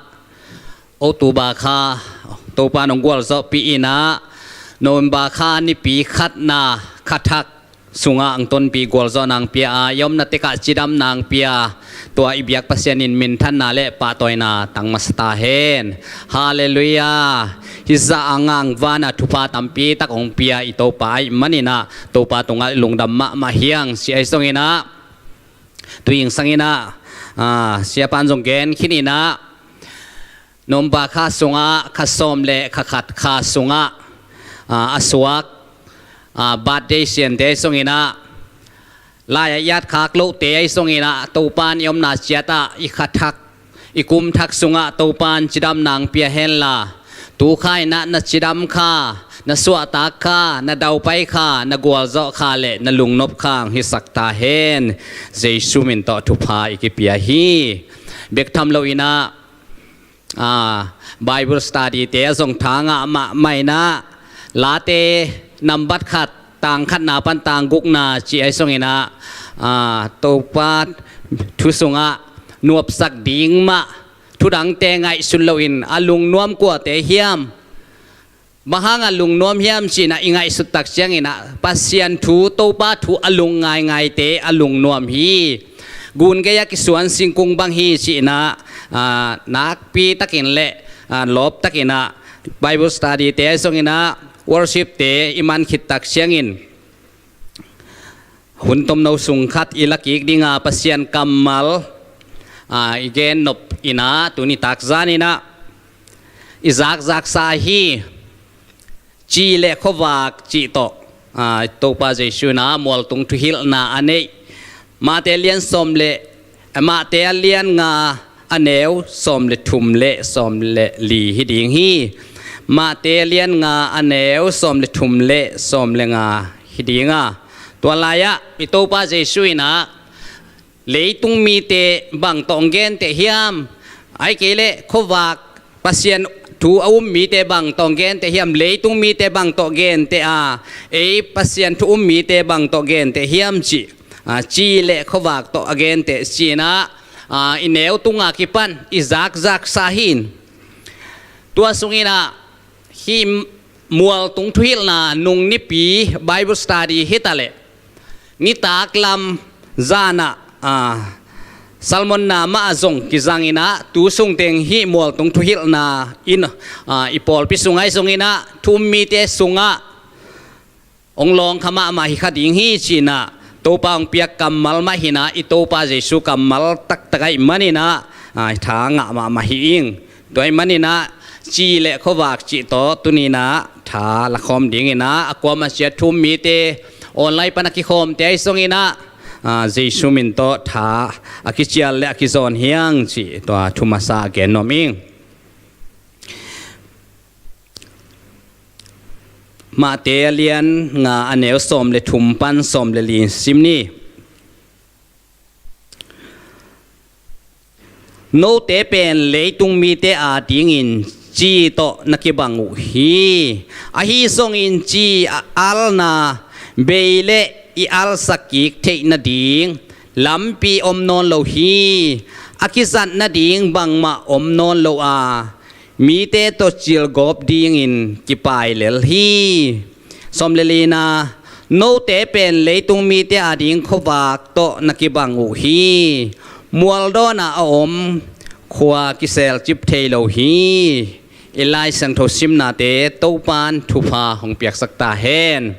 October kha Topa nong gualzawhpih in ah, November kha nipi khatna kha thak sungah ang tonpi gualzawhna ang pia a, i omna tekah cidamna ang pia, tua i biak Pasian in minthanna le pahtawina tang masa ta hen. Halleluiah. Hih zah a ngah vana thupha tampi tak hong pia i Topa ahih manin ah Topa tungah lungdam mahmah hiang. Sia ahi zongin ah, tu-in sang in ah, ah, siapa in zong gen khin in ah, November kha sungah, kha sawm le kha khat kha sungah, ah, a suak birthday siante ahi zongin ah, lai-ah i at khak lohte ahi zongin ah, Topa'n i omna ciat ah i kha thak, i kum thak sungah Topa'n cidamna hong pia henla, tu kha in ah na cidam kha, na suahtak kha, na daupai kha, na gualzawh kha le na lungnop kha hong hisak ta hen. Jesu min tawh thupha i kipia hi. Bek tham loin ah, Bible study-te a zong tha ngah mahmah in ah, Late nambat khat, tang khatna pan tang gukna cih ahi zongin ah, Topa thu sungah nuamsak ding mah, thu dangte ngaihsun loin a lungnuam kuate hiam? Bang hangah lungnuam hiam cih in ah i ngaihsut tak ciangin ah, Pasian thu, Topa thu a lung ngaingaite a lungnuam hi. Gun gei-ah kisuan singkung bang hi cih in ah, nakpi takin le lawp takin ah, Bible study-te ahi zongin ah, worship-te i man khit tak ciangin, hun tomno sung khat i la kik ding a, Pasian kammal i gen nop in ah, tuni tak zan in ah i zakzaksa hi. Ci le khuavak cih tawh Topa Jesu in ah mualtung thuhilhna a neih. Mate a lian sawm le, Mate a lian nga, a neu sawm le thum le sawm le li hi ding hi. Mate a lian nga, a neu sawm le thum le sawm le nga hi ding a, tua lai-ah i Topa Jesu in ah, leitung mite bang tawh hong genteh hiam? Ahih kei leh khuavak, Pasian thu a um mite bang tawh hong genteh hiam? Leitung mite bang tawh genteh a, ei Pasian thu um mite bang tawh genteh hiam cih, ci le khuavak tawh a genteh ci-in ah, i neu tunga kipan i zakzaksa hi. Tua sungin ah, hih mualtung thuhilhna nung nipi Bible study hi ta leh, nitak lam zan ah, sermon-na mah a zong kizangin ah, tu sungteng hih mualtung thuhilhna in i pawlpi sung ahi zongin ah, thu um mite sungah hong lawng kha mahmah hi kha ding hi ci-in ah, Topa hong piak kammal mah hi-in ah, i Topa Jesu kammal taktak ahih manin ah, tha ngah mahmah hi ing. Tua ahih manin ah, ci le khuavak cih tawh tuni-in ah tha lakhawm dingin ah, a kuamah ciat thu um mite, online pan a kikhawmte ahi zongin ah, Jesu min tawh tha a kicial le a kizawn hi hang cih tua thu masa a gen nuam ing. Mate a lian nga, a neu sawm le thum pan sawm le li sim ni. Note pen leitung mite adingin ci tawh na kibang uh hi. Ahi zongin ci a alna bei le i alsak kik theih nading lampi om nawn lo hi. A kizat nading bangmah om nawn lo a, mite tawh cilgawp dingin kipai lel hi. Sawm le lina, note pen leitung mite ading khuavak tawh na kibang uh hi. Mual dawnah a om khua kiselcip thei lo hi. I Lai Siangtho simnate Topa'n thupha hong piaksak ta hen.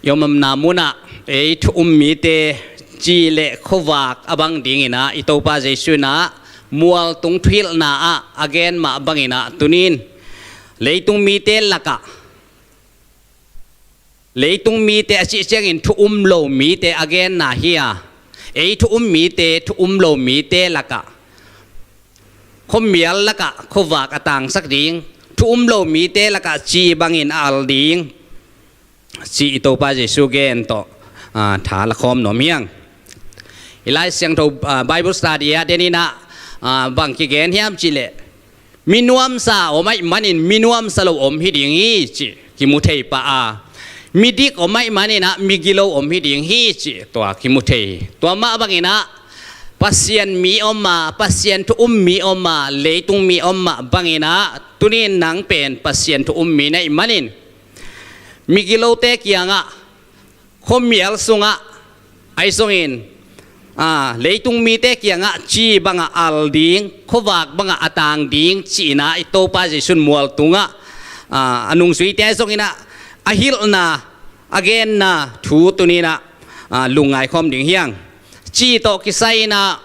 I om omna munah ei thu um mite ci le khuavak a bang dingin ah, i Topa Jesu in ah mualtung thuhilhna ah a gen mah bangin ah, tuni-in leitung mite lakah, leitung mite a cih ciangin thu um lo mite a genna hi a, ei thu um mite, thu um lo mite lakah khuamial lakah khuavak a tangsak ding, thu um lo mite lakah ci bangin a al ding, cih i Topa Jesu gen tawh tha lakhawm nuam hi hang. I Lai Siangtho Bible study ah denin ah, bang kigen hiam cih leh, mi nuamsa om ahih manin mi nuamsa lo om hi ding hi cih kimu thei pah a, midik om ahih manin ah migilo om hi ding hi cih tua kimu thei hi. Tua mah bangin ah, Pasian mi om a, Pasian thu um mi om a, leitung mi om mah bangin ah, tuni-in nang pen Pasian thu um mi na hih manin, migilote kiangah, khuamial sungah, ahi zongin leitung mite kiangah ci bangah al ding, khuavak bangah a tang ding ci-in ah, i Topa Jesu in mualtungah a nungzuite ahi zongin ah a hilhna, a genna thu tuni-in ah lungngai khawm ding hi hang. Ci tawh kisai-in ah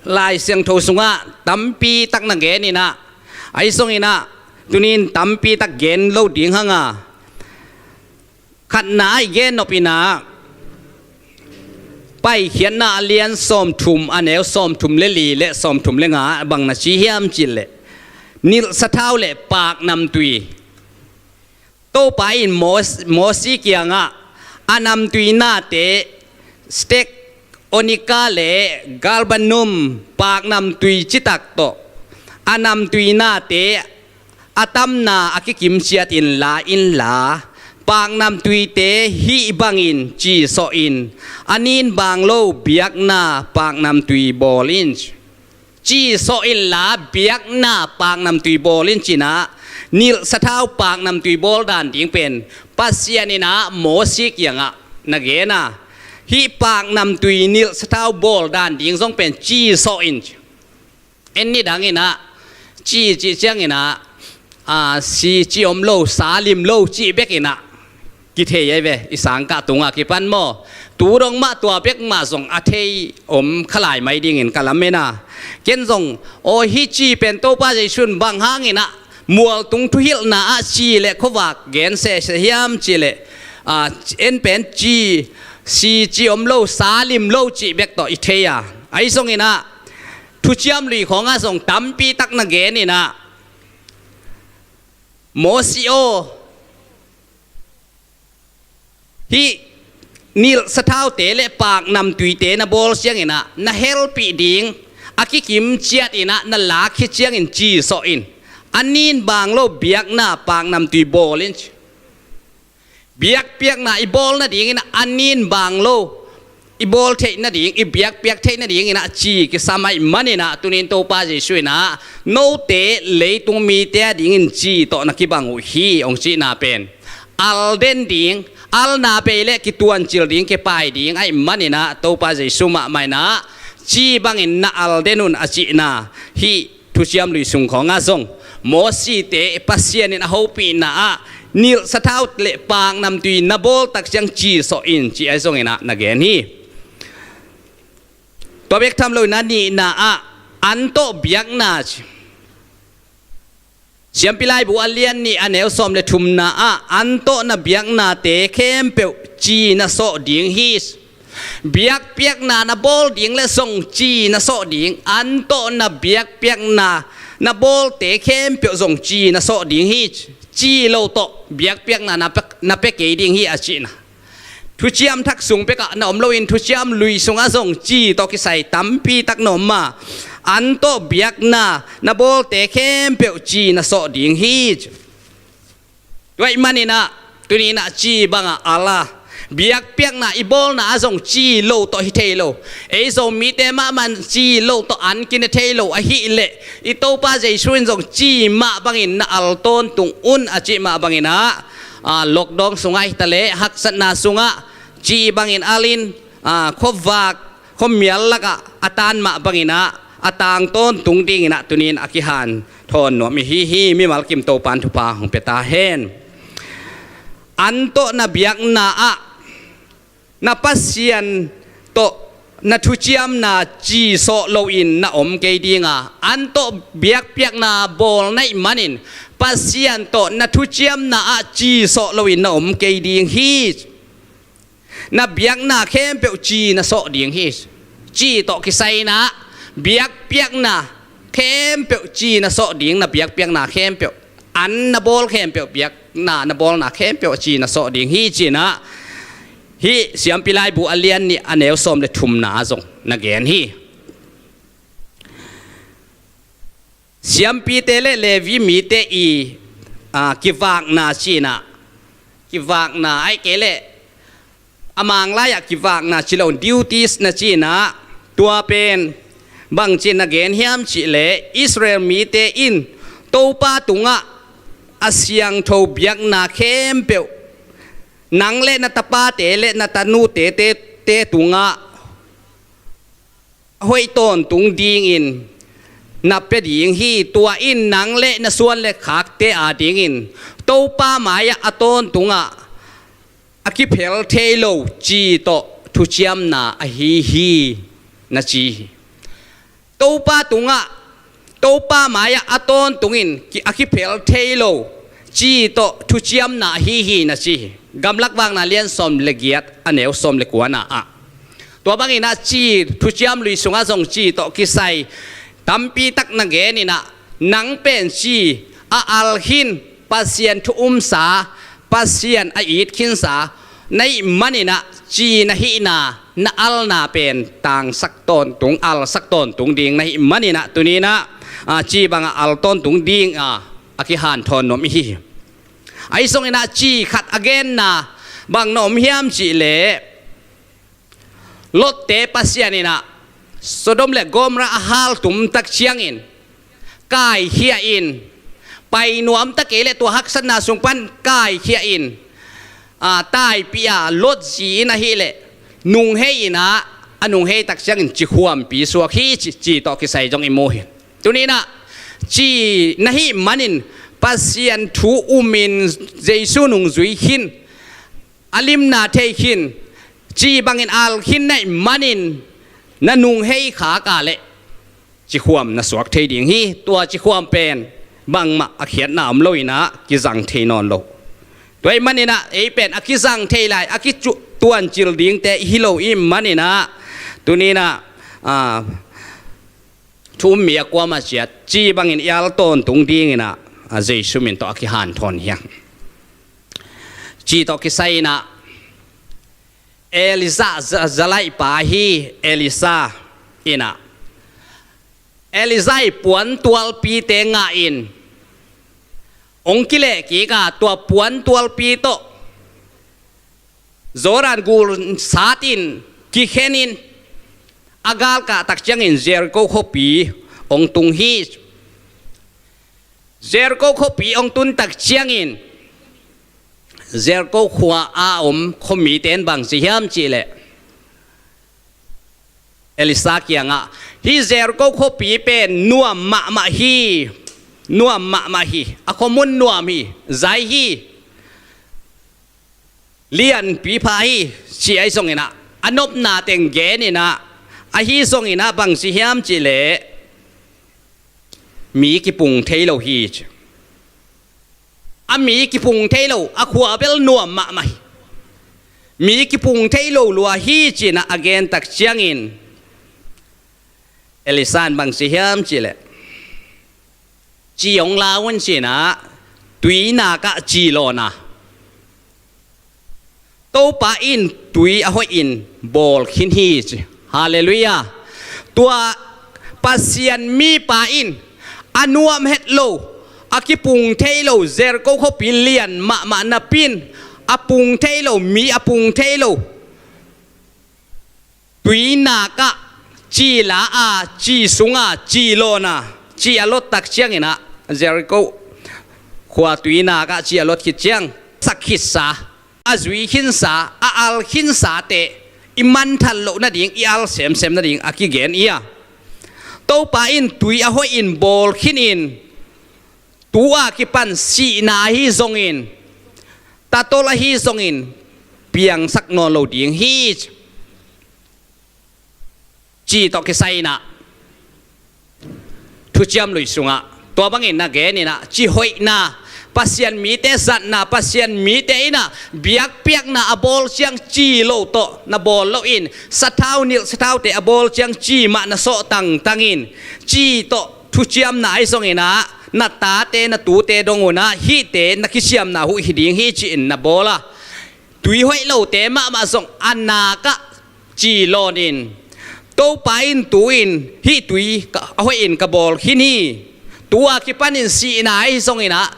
Lai Siangtho sungah tampi tak na genin ah, ahi zongin ah Tunin tampi tak gen lo ding hang a, khatna ah i gen nop in ah, Paikhiatna a lian sawmthum, a neu sawmthum le li le sawmthum le nga ah bang na ci hiam cih leh, nilh sathau le paknamtui. Topa in Mos-, Mosi kiangah a namtui nate stek, onika le galbanum paknamtui citak tawh, a namtui nate a tamna a kikim ciatin la inla, paknamtuite hih bangin cisawh in, a nin baang lo biakna paknamtui bawl in. Cisawh inla biakna paknamtui bawl in ci-in ah, nilh sathau paknamtui bawl dan ding pen Pasian in ah Mosi kiangah na gen a, hih paknamtui nilh sathau bawl dan ding zong pen cisawh in ci. En ni dang in ah, ci cih ciangin ah, a, si ci om lo, sa lim lo cih bek in ah kithei ahi ve, i sangkah tungah kipan maw. Tu dong mah tua bek mah zong a thei om kha lai mai dingin ka lamen a. Ken zong, aw, hih ci pen Topa Jesu in bang hangin ah mualtung thuhilhna ah ci le khuavak gen sese hiam cih leh, a, en pen ci, si ci om lo, sa lim lo cih bek tawh i thei a. Ahi zongin ah, Thuciam Lui khawngah zong tampi tak na gen in ah, Mosi aw, hih nilh sathaute le paknamtuite na bawl ciangin ah, na helpih ding a kikim ciatin ah na lak khit ciangin cisawh in, a nin baang lo biakna paknamtui bawl in ci. Biakpiakna i bawl nadingin ah a nin baang lo i bawl theih nading, i biakpiak theih nadingin ah ci kisam ahih manin ah, tunin Topa Jesu in ah, note leitung mite adingin ci tawh na kibang uh hi, hong cihna pen alden ding, alna bei le kituancil ding, kipai ding ahih manin ah, Topa Jesu mahmah in ah ci bangin na alden un a cihna hih Thuciam Lui sung khawngah zong, Mosite Pasian in a hopihna ah nilh sathau le paknamtui na bawl tak ciang cisawh in ci ahi zongin ah na gen hi. Tua bek tham loin a nihna ah an tawh biakna ci. Siampi Laibu a lian nih a neu sawm le thumna ah an tawh na biaknate khempeuh ci na sawh ding hi. Biakpiakna na bawl ding le zong ci na sawh ding, an tawh na biakpiakna na bawlte khempeuh zong ci na sawh ding hi. Ci lo tawh biakpiakna na pe, na pe kei ding hi a cihna. Thuciam Thak sung pekah na om loin Thuciam Lui sungah zong ci tawh kisai tampi tak na om a, an tawh biakna na bawlte khempeuh ci na sawh ding hi. Tua ahih manin ah, tuni in ah ci bangah al a, biakpiakna i bawlna ah zong ci lo tawh hi thei lo. Ei Zomite mahmah in ci lo tawh an kine thei lo ahih leh, i Topa Jesu in zong ci mah bangin na al tawntung un a cih mah bangin ah, a, lockdown sungah hi ta leh, haksatna sungah ci bangin al in, a, khuavak khuamial lakah a tan mah bangin ah a tang tawntung dingin ah tunin a kihanthawn nuam i hi hi. Mimal kim Topa'n thupha hong pia ta hen. An tawh na biakna ah na Pasian tawh na thuciamna cisawh loin na om kei ding a, an tawh biakpiakna bawl na hih manin Pasian tawh na thuciamna ah cisawh loin na om kei ding hi. Na biakna khempeuh ci na sawh ding hi. Ci tawh kisai in ah biakpiakna khempeuh ci na sawh ding, na biakpiakna khempeuh, an na bawl khempeuh, biakna na bawlna khempeuh ci na sawh ding hi ci-in ah, hih Siampi Laibu a lian nih a neu sawm le thumna ah zong na gen hi. Siampite le Levi mite i, a, kivakna ci-in ah, kivakna ahih kei leh a Mang lai-ah kivakna ci lo, duties na ci-in ah, tua pen bangci na gen hiam cih leh, Israel mite in Topa tungah a siangtho biakna khempeuh nang le na tapate le na tanute te, te tungah a hoih tawntung dingin na pia ding hi. Tua in nang le na suan le khakte adingin Topa mai-ah a tawntungah a kiphel thei lo ci tawh thuciamna ahi hi, na ci hi. Topa tungah Topa mai-ah a tawntungin ki-, a kiphel thei lo ci tawh thuciamna ahi hi na ci hi. Gamlak Vakna lian sawm le giat, a neu sawm le kuana ah. Tua bangin ah ci, thuciam lui sungah zong ci tawh kisai tampi tak na gen in ah, nang pen ci a al khin, Pasian thu umsa, Pasian a it khinsa na hih manin ah, ci na hihna, na alna pen tangsak tawntung, alsak tawntung ding na hih manin ah, tuni-in ah, a, ci bangah al tawntung ding, a, a kihanthawn nuam i hi hi. Ahi zongin ah ci khat a genna bang na om hiam cih leh, Lot-te Pasian in ah Sodom le Gomorrah a haltum tak ciangin kaikhia in, pai nuam ta kei leh tua haksatna sung pan kaikhia in, a, taipih a, Lot zi in ahih leh nunghei in ah, a nunghei tak ciangin cikhuampi suak hi ci, ci tawh kisai zong i mu hi. Tuni-in ah ci na hih manin Pasian thu umin Jesu nungzui khin, a limna thei khin, ci bangin al khin na hih manin na nunghei khak a leh cikhuam na suak thei ding hi. Tua cikhuam pen bangmah a khiatna om lo in ah kizang thei nawn lo. Tua hih manin ah ei pen a kizang thei lai, a kituancil dingte i hi lo i hih manin ah, tuni-in ah, a, thu um mi a kuamah ciat ci bangin i al tawntung dingin ah, a, Jesu min tawh a kihanthawn hi hang. Ci tawh kisai in ah Elijah za-, zalaihpa hi Elisha in ah, Elijah i puantualpite ngah in, hong kilehkik a, tua puantualpi tawh Jordan gul sat in kikhen in, a galkah tak ciangin Jericho khuapi hong tung hi. Jericho khuapi hong tun tak ciangin Jericho khua a om khuamite in bang ci hiam cih leh, Elisha kiangah, "Hih Jericho khuapi pen nuam mahmah hi, nuam mahmah hi, a khuamun nuam hi, zai hi, lianpi pha hi," ci ahi zongin ah, a nopna teng gen in ah, ahi zongin ah bang ci hiam cih leh, mi kipung thei lo hi ci. A mi kipung thei lo, a khua bel nuam mahmah hi. Mi kipung thei lo lua hi ci-in ah a gen tak ciangin Elisha in bang ci hiam cih leh, "Ci hong la un," ci-in ah, "Tui nak ah ci lawn a, Topa in tui a hoihin bawl khin hi," ci. Halleluiah. Tua Pasian mipa in a nuam het lo, a kipung thei lo, Jericho khuapi lian mahmah napi-in a pung thei lo, mi a pung thei lo, tui nak ah ci la a, ci sung a ci lawn a, ci a lot tak ciangin ah, Jericho khua tui nak ah ci a lot khit ciang, sak khitsa, a zui khinsa, a al khinsate i manthan loh nading, i al semsem nading a kigen hi a. Topa in tui a hoihin bawl khin in, tu a kipan sihna ahi zongin, tatol ahi zongin, piangsak nawn lo ding hi, ci tawh kisai-in ah, thuciam lui sungah tua bangin na gen in ah, ci hoihna, Pasian mite zatna, Pasian mite in ah biakpiakna a bawl ciang ci lo tawh na bawl loin, sathau nilh, sathaute a bawl ciang ci mah na sawh tangtangin, ci tawh thuciamna ahi zongin ah, na tate, na tute dong un ah, hihte na kisiamna uh hi ding hi, ci-in na bawl a, tui hoih lote mahmah zong a nak ah ci lawn in, Topa in tu-in hih tui ka, a hoihin ka bawl khin hi. Tu a kipanin sihna ahi zongin ah,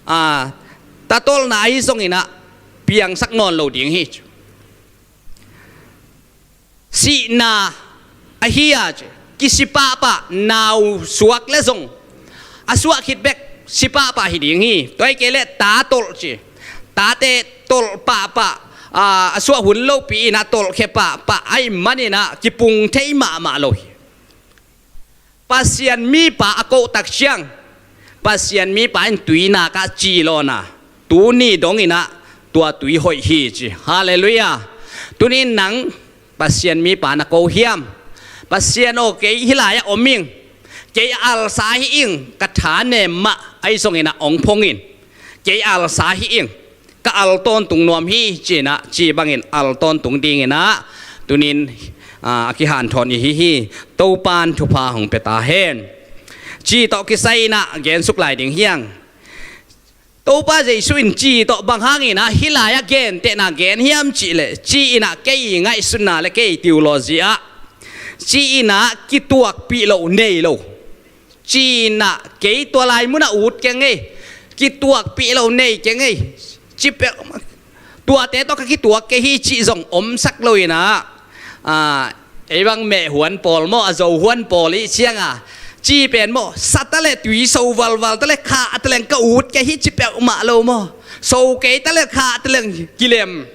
a, tatolna ahi zongin ah, piangsak nawn lo ding hi. Sihna ahi a, ci, kisi pahpah, nau suak le zong a suah khit bek si pahpah hi ding hi. Tua hi kei leh ta tolh, ci, tate tolh pahpah, a, a suah hun lopi in a tolhkhia pahpah ahih manin ah kipung thei mahmah lo hi. Pasian mipa a koh tak ciang, Pasian mipa in tui nak ah ci lawn a, tuni dongin ah tua tui hoih hi, ci. Halleluiah. Tuni nang Pasian mipa na ko hiam? Pasian aw, kei hih lai-ah om ing, Kei a alsa hi ing, ka tha nem mah ahi zongin ah hong phong in. Kei a alsa hi ing, ka al tawntung nuam hi, ci-in ah ci bangin al tawntung dingin ah tuni-in, aa, a kihanthawn i hi hi. Topa'n thupha hong pia ta hen. Ci tawh kisai-in ah gensuk lai ding hi hang. Topa Jesu in ci tawh bang hangin ah hih lai-ah gentehna gen hiam cih leh, ci-in ah kei ngaihsutna le kei theology ah, ci-in ah kituakpih loh nei lo. Ci-in ah kei tua lai munah ut keng ei, kituakpih loh nei keng ei, ci peuh, tuate tawh ka kituak kei hi cih zong omsak lo-in ah, aa, ei bang meh huan pawl maw, a zo huan pawl i ciang a, ci pen maw, sa ta leh tui so valval ta leh khah ta leng ka ut kei hi ci peuhmah lo maw. So kei ta leh khah ta leng kilem,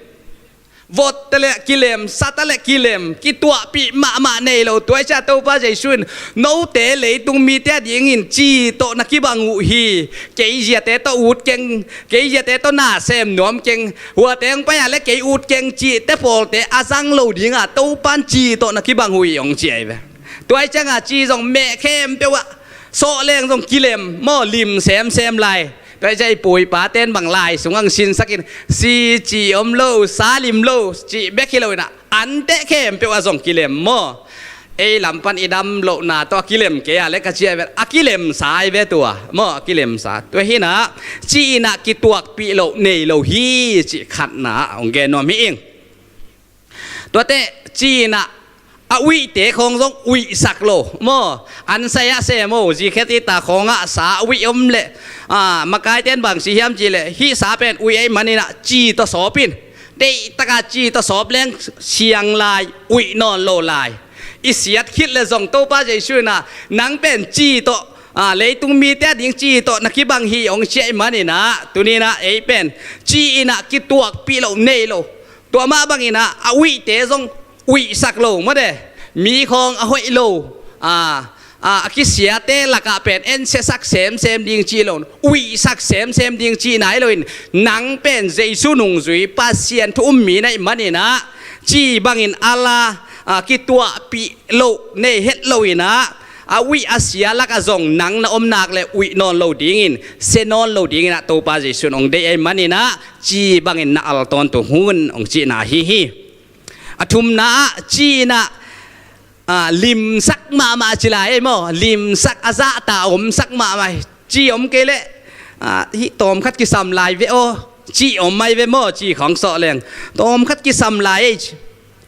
vot ta leh kilem, sa ta leh kilem, kituahpih mahmah nei lo. Tua ahih ciang Topa Jesu in, note leitung mite adingin ci tawh na kibang uh hi. Kei ziate tawh ut keng, kei ziate tawh na sem nuam keng, huate hong pai a leh kei ut keng cihte pawlte a zang lo ding a, Topa'n ci tawh na kibang uh hi hong ci ahi ve. Tua ahih ciang a ci zong meh khempeuh ah, sawh leng zong kilem maw, lim semsem lai. Tua ahih ciang i pu i pate'n bang lai sungah hong sinsak in, si ci om lo, sa lim lo, cih bek hi lo-in ah, anteh khempeuh ah zong kilem maw. Ei lam pan i dam lohna tawh a kilem kei a leh ka ci ahi ve, a kilemsa ahi ve tua maw, a kilemsa. Tua hi-in ah, ci-in ah kituakpih loh nei lo hi, cih khatna ah hong gen nuam hi ing. Tuate ci-in ah, a uihte khawng zong uihsak lo maw. An sai ah sem o, zikhe tita khawngah sa a uih om leh, aa, makaite'n bang ci hiam cih leh, hih sa pen uih ahih manin ah ci tawh sawp in. Deihtak a ci tawh sawp leng siang lai, uih nawn lo lai. I siat khit leh zong Topa Jesu in ah, nang pen ci tawh, aa, leitung mite ading ci tawh na kibang hi hong ci ahih manin ah, tuni-in ah ei pen ci-in ah kituakpih loh nei lo. Tua mah bangin ah, a uihte zong uihsak lo maw te. Mi khawng a hoih lo, aa, aa, a kisiate lakah pen ensiasak semsem ding cih lo, uihsak semsem ding cihna hi lo-in, nang pen Jesu nungzui, Pasian thu um mi na hih manin ah, ci bangin al a, aa, kituahpih loh nei het lo-in ah, a uih a sia lakah zong nang na om nak leh uih nawn lo dingin, sia nawn lo dingin ah Topa Jesu in hong deih ahih manin ah, ci bangin na al tawntung un, hong cihna ahi hi. A thumna ah, ci-in ah, aa, limsak mahmah ci lai ei maw. Limsak, a zahta omsak mahmah. Ci om kei leh, aa, hih tawmkhat kisam lai ve aw, ci om ahi ve maw, ci khawng sawh leng. Tawmkhat kisam lai ei.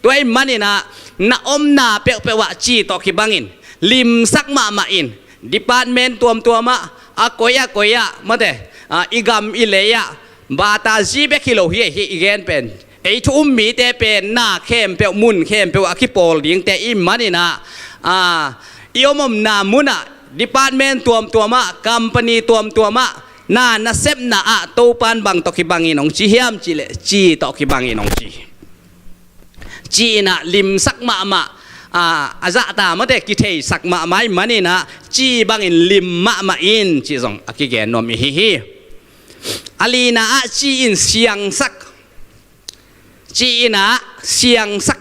Tua ahih manin ah, na omna peuhpeuh ah ci tawh kibang in, limsak mahmah in, department tuamtuam ah, a koi a koi ah maw te, aa, i gam i lei ah, bata zi bek hi lo hi, hih i gen pen. Ei thu um mite pen na khempeuh, mun khempeuh a kipawl dingte i hih manin ah, aa, i om omna mun ah, department tuamtuam ah, company tuamtuam ah, na nasepna ah Topa'n bang tawh kibang in hong ci hiam cih leh, ci tawh kibang in hong ci. Ci-in ah limsak mahmah, aa, a zahta maw te, kitheisak mahmah ahih manin ah, ci bangin lim mahmah in, cih zong a kigen nuam i hi hi. A lina ah, ci-in siangsak. Ci-in ah siangsak.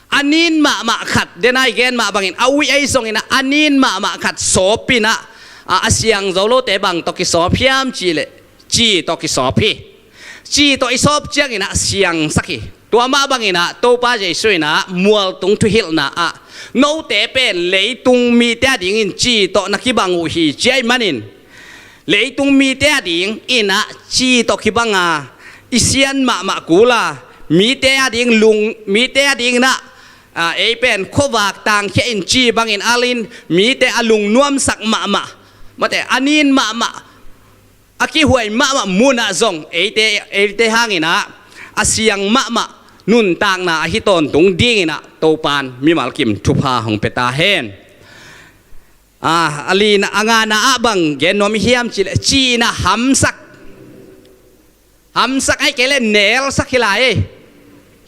A nin mahmah khat, den a i gen mah bangin, a uih ahi zongin ah, a nin mahmah khat sawp in ah, a, a siang zo lote bang tawh kisawp hiam cih leh, ci tawh kisawp hi. Ci tawh i sawp ciangin ah siangsak hi. Tua mah bangin ah Topa Jesu in ah mualtung thuhilhna ah, note pen leitung mite adingin ci tawh na kibang uh hi, ci ahih manin, leitung mite adingin ah ci tawh kibang a, i sian mahmah kul a, mite ading lung, mite adingin ah, aa, ei pen khuavak tangkhia in, ci bangin al in, mite a lungnuamsak mahmah, maw te, a nin mahmah, a kihuai mahmah mun ah zong eite, eite hangin ah a siang mahmah nuntakna ahi tawntung dingin ah Topa'n mimal kim thupha hong pia ta hen. Aa, a lina, a ngana ah bang gen nuam i hiam cih leh, ci-in ah hamsak. Hamsak ahih kei leh nelsak hi lai ei.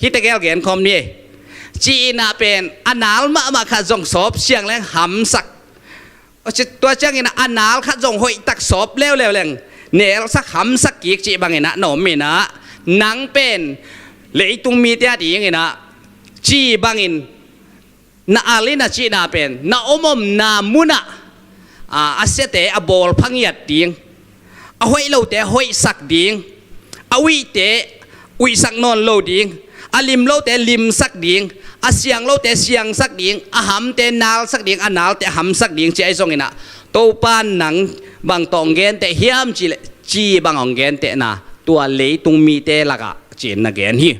Hihte gel gen khawm ni ei. Ci-in ah pen a nal mahmah khat zong sawp siang leng hamsak. Tua ciangin ah a nal khat zong hoihtak sawp leuleu leng, nelsak hamsak kik cih bangin ah na om in ah, nang pen leitung mite adingin ah ci bangin na al in a cihna pen, na om omna mun ah, a, a siate a bawl phangiat ding, a hoih lote hoihsak ding, a uihte uihsak nawn lo ding, a lim lote limsak ding, a siang lote siangsak ding, a hamte nalsak ding, a nalte a hamsak ding ci ahi zongin ah, Topa nang bang tawh hong genteh hiam cih leh, ci bang hong gentehna, tua leitung mite lakah ci-in na gen hi.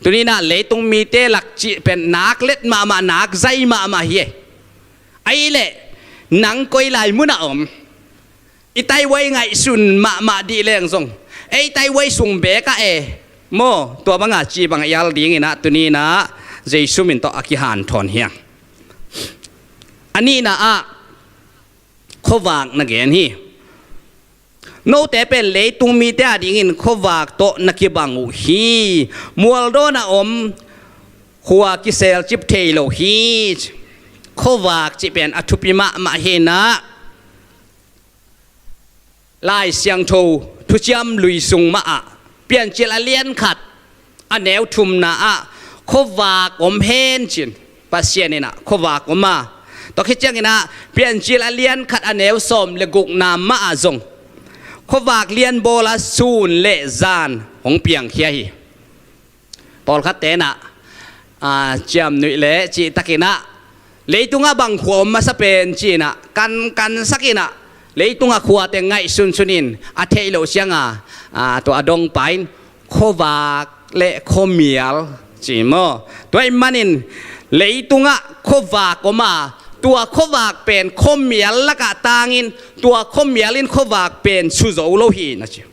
Tuni-in ah leitung mite lak cih pen nak let mahmah, nak zai mahmah hi e. Ahih leh nang koi lai munah om, i taihuai ngaihsun mahmah dih leng zong, ei taihuai sung beek ah e maw, tua banga ci bang a i al dingin ah tuni-in ah Jesu min tawh a kihanthawn hi hang. A nihna ah khuavak na gen hi. Note pen leitung mite adingin khuavak tawh na kibang uh hi. Mualdawnah om khua kiselcip thei lo hi. Khuavak cih pen a thupi mahmah hi-in ah, Lai Siangtho Thuciam Lui sung mah ah, Piancil a lian khat a neu thumna ah, khuavak om hen ci-in Pasian in ah khuavak om a, tua khit ciangin ah Piancil a lian khat a neu sawm le gukna mah ah zong khuavak lian bawl a, sun le zan hong piangkhia hi. Pawlkhatte in ah, a, ciamnuih le cihtakin ah, leitungah bang khua om masa pen ci-in ah kankansak in ah, leitungah khuate ngaihsunsun in a theih loh ciangin, a, tua a dongpa in khuavak le khuamial ci maw. Tua ahih manin leitungah khuavak om a, tua khuavak pen khuamial lakah tangin, tua khuamial in khuavak pen su zo lo hi na ci.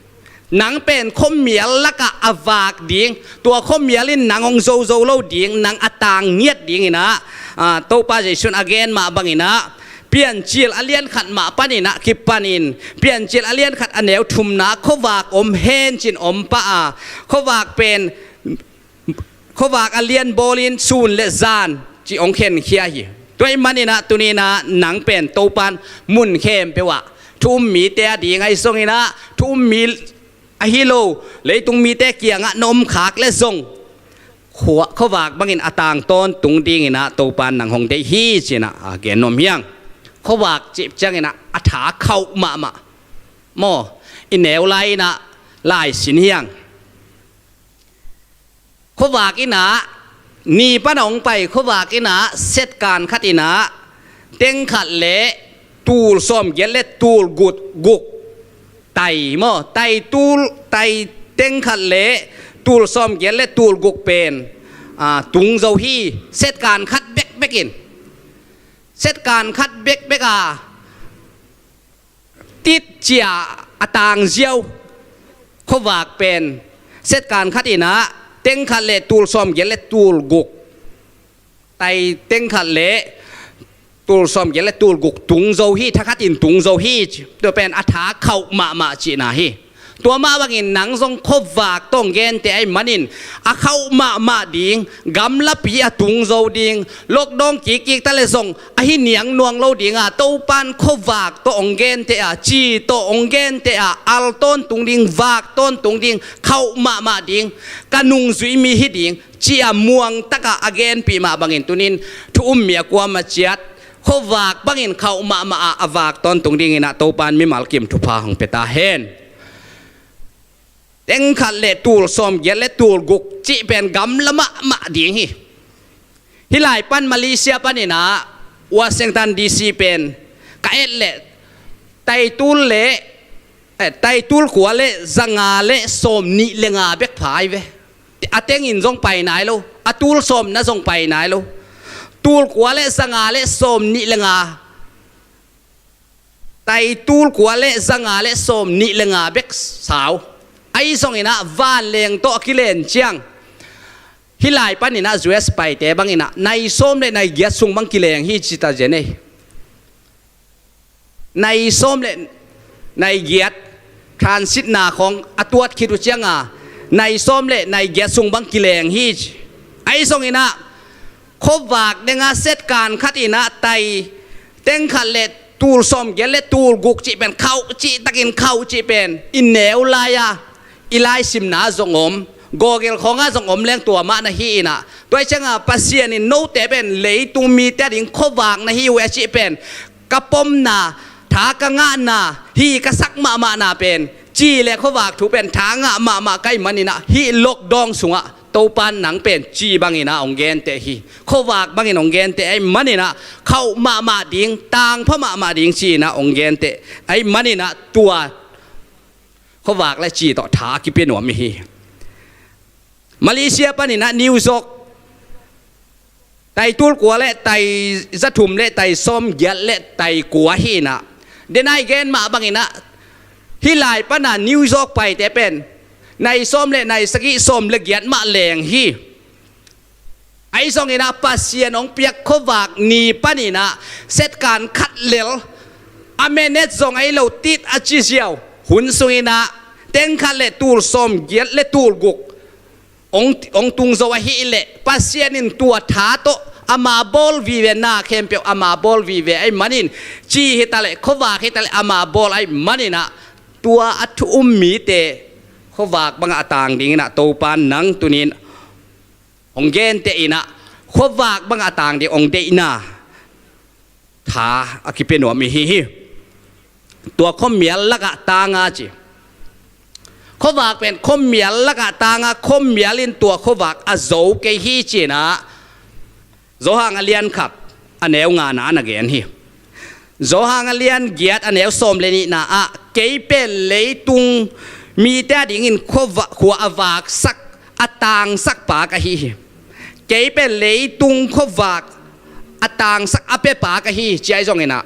Nang pen khuamial lakah a vak ding, tua khuamial in nang hong zo zo lo ding, nang a tang ngiat dingin ah, a, Topa Jesu in a gen mah bangin ah, Piancil a lian khat mah panin ah kipanin, Piancil a lian khat a neu thumna khuavak om hen ci-in om pah a, khuavak pen khuavak a lian bawlin sun le zan ci hong khenkhia hi. Tua ahih manin ah tuni-in ah nang pen Topa in mun khempeuh ah thu um mite ading ahi zongin ah, thu um mi ahi lo leitung mite kiangah na om khak leh zong, khua-, khuavak bangin a tang tawntung dingin ah Topa in nang hong deih hi ci-in ah a gen nuam hi hang. Khuavak cih ciangin ah a tha khauh mahmah maw, i neu lai-in ah lai sin hi hang. Khuavak in ah, ni pan a hong pai khuavak in ah, setkan khat in ah, teng khat le tul sawmgiat le tul guk, guk tai maw, tai tul, tai teng khat le tul sawmgiat le tul guk pen, a, tung zo hi, setkan khat bekbek in. Setkan khat bekbek a, tit cia a tang ziau khuavak pen setkan khat in ah, teng khat le tul sawmgiat le tul guk, tai teng khat le tul sawmgiat le tul guk tung zo hi, thakhat in tung zo hi. Tua pen a tha khauh mahmah cihna hi. Tua mah bangin nang zong khuavak tawh hong genteh ahih manin, a khauh mahmah ding, gamlapi a tung zo ding, lockdown kikkik ta leh zong ahi niangnuang lo ding a, Topa in khuavak tawh hong genteh a, ci tawh hong genteh a, al tawntung ding, vak tawntung ding, khauh mahmah ding, ka nungzui mi hi ding ci-a muangtak a a genpih mah bangin tuni-in thu um mi a kuamah ciat khuavak bangin khauh mahmah a a vak tawntung dingin ah Topa in mimal kim thupha hong pia ta hen. Teng khat le tul sawmgiat le tul guk cih pen gamla mahmah ding hi. Hih lai pan Malaysia panin ah Washington D C pen ka et leh tai tul le, eh, tai tul kua le zanga le sawmnih le nga bek pha hi ve. A tengin zong pai nai lo, a tul sawmna zong pai nai lo. Tul kua le zanga le sawmnih le nga, tai tul kua le zanga le sawmnih le nga bek sau. Ahi zongin ah vanleng tawh a kilen ciang, hih lai panin ah U S paite bangin ah nai sawm le nai giat sung bang kileng hi ci ta zen ei. Nai sawm le nai giat, transitna khawng a tuat khit uh cianga nai sawm le nai giat sung bang kileng hi ci. Ahi zongin ah khuavak deng a setkan khat in ah tai teng khat le tul sawmgiat le tul guk cih pen khauh cihtakin khauh cih pen i neu lai-a, i laisimna zong om, Google khawngah zong om leng tua mah na hi in ah. Tua ahih cianga Pasian in note pen leitung mite ading khuavak na hi uh e a cih pen ka pomna, tha ka ngahna, hi ka sak mahmahna pen, ci le khuavak thu pen tha ngah mahmah ka hih maninah hih lockdown sungah Topa in nang pen ci banginah hong genteh hi. Khuavak bangin hong genteh ahih maninah khauh mahmah ding, tangpha mahmah ding ci-inah hong genteh ahih maninah tua khuavak le ci tawh tha a kipia nuam i hi. Malaysia paninah New York tai tul kua le tai za thum le tai sawm giat le tai kua hinah, denai gen mah banginah hih lai pana New York paite pen nai sawm le nai sagih sawm le giat mah leng hi. Ahi zonginah Pasian hong piak khuavak ni paninah setkan khat lel a menet zong ahi lo tit a ci ziau hun sunginah teng khat le tul sawm giat le tul guk hong, hong tung zo ahih leh Pasian in tua tha tawh ama bawl vive, na khempeuh ama bawl vive ahih manin, ci hitaleh khuavak hitaleh ama bawl ahih maninah tua a thu um mite khuavak bangah a tang dinginah Topa in nang tunin hong genteh inah khuavak bangah a tang ding hong deihna tha a kipia nuam i hi hi. Tua khuamial lakah tanga ci. Khuavak pen khuamial lakah tanga, khuamial in tua khuavak a zo kei hi cinah Johan a lian khat a neu ngana a na gen hi. Johan a lian giat a neu sawm le nihna ah, kei pen leitung mite a dingin khuava-, khua a vaksak, a tangsak pa ka hi hi. Kei pen leitung khuavak a tangsak a pia pa ka hi, ci ahi zonginah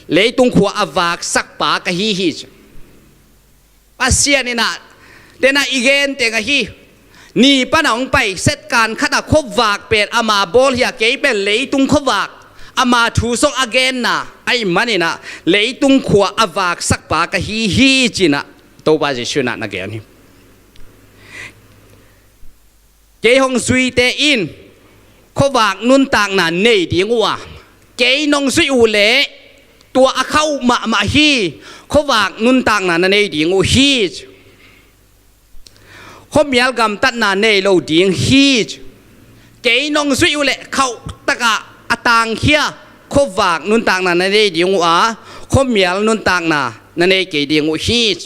leitung khua a vaksak pa ka hi hi. Pasian inah, tenah i gen teng ahi. Ni pana hong pai setkan khatah khuavak pen ama bawl hi a, kei pen leitung khuavak, ama thu song a genna ahih maninah leitung khua a vaksak pa ka hi hi cinah Topa Jesuh inah na gen hi. Kei hong zuite in khuavak nuntakna nei ding uh a, kei nong zuih uh leh tua a khauh mahmah hi, khuavak nuntakna na nei ding uh hi. Khuamial gamtatna nei lo ding hi. Kei nong zuih uh leh khauh takah a tangkhia khuavak nuntakna na nei ding uh a, khuamial nuntakna na nei kei ding uh hi.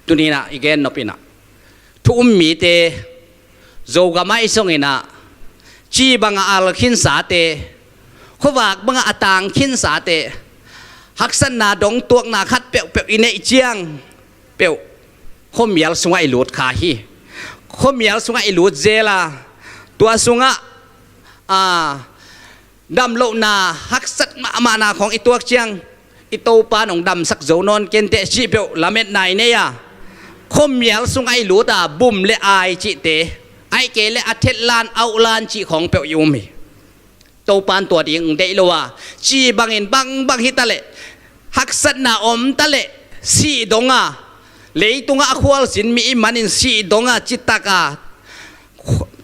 Tuninah i gen nop inah thu um mite Zogam ahi zonginah ci bangah al khinsate, khuavak bangah a tang khinsate, haksatna dongtuakna khat peuhpeuh i neih ciang peuh khuamial sungah i lut kha hi. Khuamial sungah i lut zel a, tua sungah a damlohna, haksat mahmahna khawng i tuak ciang i Topa in hong damsak zo nawn kenteh cih peuh lametna i nei a, khuamial sungah i lut a, bum le ai cihte, ahih kei leh a thetlan auhlan cih khawng peuh i um hi. Topa in tua ding deih lo a, ci bangin bangbang hitaleh, haksatna om taleh, sih dong a, leitungah a khualzin mi i manin sih dong a, citak a,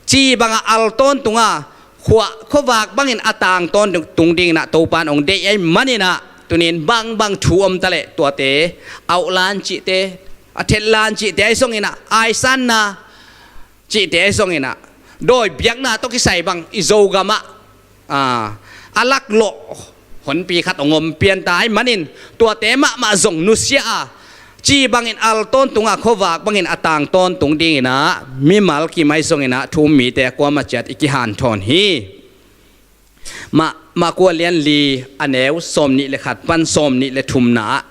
ci bangah al tawntung a, khua, khuavak bangin a tang tawntung dinginah Topa in hong deih ahih maninah tunin bangbang thu om taleh tuate, auhlan cihte, a thetlan cihte ahi zonginah, aisanna cihte ahi zonginah, dawi biakna tawh kisai bang i Zogamah a, a laklawh honpi khat hong om pianta ahih manin tuate mahmah zong nusia a, ci bangin al tawntung a, khuavak bangin a tang tawntung dinginah mimal kim ahi zonginah thu um mite a kuamah ciat i kihanthawn hi. Mah, Marka lian li a neu sawm nih le khat pan sawm nih le thumna ah,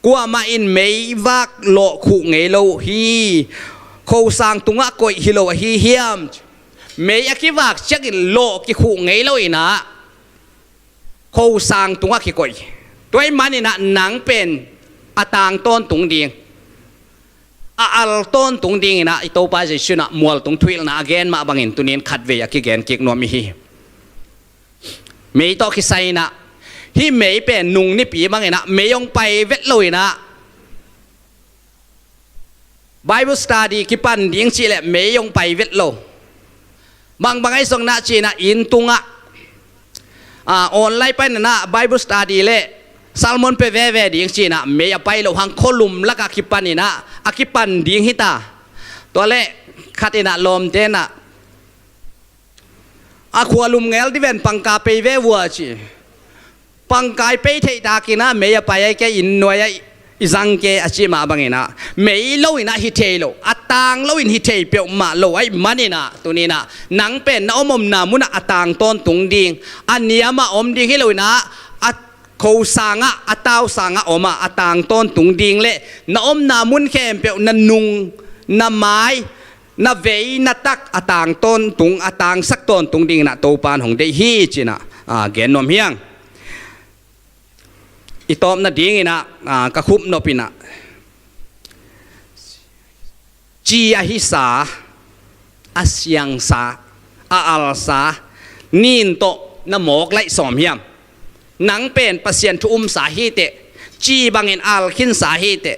kuamah in meivak lawh khuh ngei lo hi, khosang tungah koih hi lo ahi hiam? Mei a kivak ciangin lawh kikhuh ngei lo inah khosang tungah kikoih. Tua ahih maninah nang pen a tang tawntung ding, a al tawntung dinginah i Topa Jesuh inah mualtung thuhilhna a gen mah bangin tunin khatvei a kigen kik nuam i hi. Mei tawh kisai inah hih mei pen nung nipi banginah mei hong pai vet lo inah Bible study kipan ding cih leh mei hong pai vet lo. Bangbang ahi zong inah ci inah inn tungah, a, online panin ah Bible study le sermon pia veve ding ci inah mei a pai loh hang khualum lakah kipan inah a kipan ding hita. Tua leh khat inah lawmte inah a khualum ngel diven pangka pei ve vua ci. pangkai pei theih takin ah mei a pai ai kei, inn nuai ah i zang kei a cih mah bangin ah, mei lo in ah hi thei lo, a tang lo in hi thei peuhmah lo ahih manin ah, tuni in ah nang pen na om omna mun ah a tang tawntung ding, a niam ah om ding hi lo in ah, a kho sang ah, a tau sang ah om ah a tang tawntung ding leh na omna mun khempeuh na nung, na mai, na vei, na tak a tang tawntung, a tangsak tawntung dingin ah Topa'n hong deih hi ci-in ah, a, gen nuam hi ing. I tawpna dingin ah, a, ka khupnop in ah, ci a hisa, a siangsa, a alsa nin tawh na mawk laih sawm hiam? Nang pen Pasian thu umsa hi teh, ci bangin al khinsa hi teh,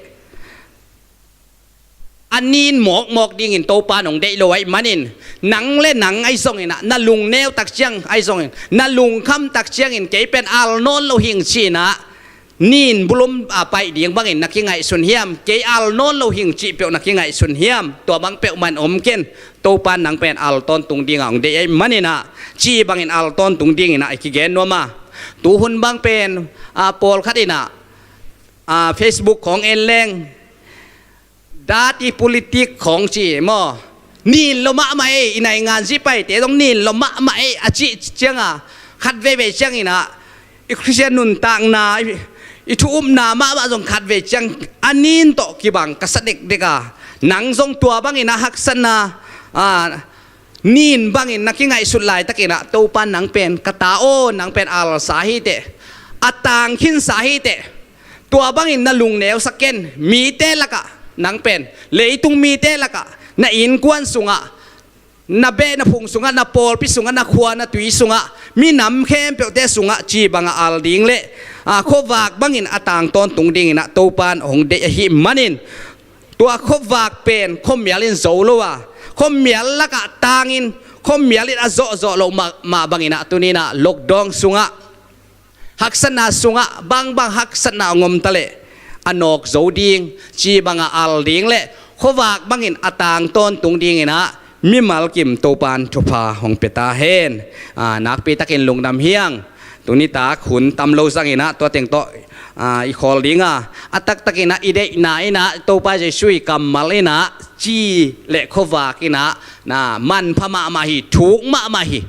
a nin mawkmawk dingin Topa'n hong deih lo ahih manin, nang le nang ahi zongin ah, na lungneu tak ciang ahi zongin, na lungkham tak ciangin, kei pen al nawn lo hing ci-in ah, nin bulum a paih ding bangin na kingaihsun hiam? Kei al nawn lo hing cih peuh na kingaihsun hiam? Tua bang peuhmah in om ken. Topa'n nang pen al tawntung dingin hong deih ahih manin ah, ci bangin al tawntung dingin ah i kigen nuam a. Tuhun bang pen, a, pawlkhat in ah, a, Facebook khawng en leng, dirty politics khawng ci maw, nin lo mahmah ei, i naingan zi paite zong nin lo mahmah ei a cih ciang a, khat veivei ciangin ah, i Khristian nuntakna, i, i thu upna mahmah zong khat vei ciang a nin tawh kibang ka sa dekdek a, nang zong tua bangin ah haksatna, a, nin bangin na kingaihsut laitakin ah, Topa'n nang pen ka ta aw, nang pen alsa hi teh, a tang khinsa hi teh, tua bangin na lungneu sa ken, mite lakah, nang pen leitung mite lakah, na innkuan sungah, na beh na phung sungah, na pawlpi sungah, na khua na tui sungah, minam khempeuhte sungah ci bangin al ding leh, a, khuavak bangin a tang tawntung dingin ah Topa'n hong deih ahih manin, tua khuavak pen khuamial in zo lo a, khuamial lakah tangin, khuamial in a zawhzawh loh mah, mah bangin ah, tuni in ah lockdown sungah, haksatna sungah, bangbang haksatna hong om ta leh, a nawk zo ding, ci bangin al ding leh, khuavak bangin a tang tawntung dingin ah, mimal kim Topa'n thupha hong pia ta hen. A, nakpi takin lungdam hi ing. Tuni tak hun tam lo zangin ah, tua teng tawh, a, i khawl ding a, a taktakin ah, i deihna in ah, Topa Jesu i kammal in ah, ci leh khuavak in ah, na manpha mahmah hi, thuk mahmah hi.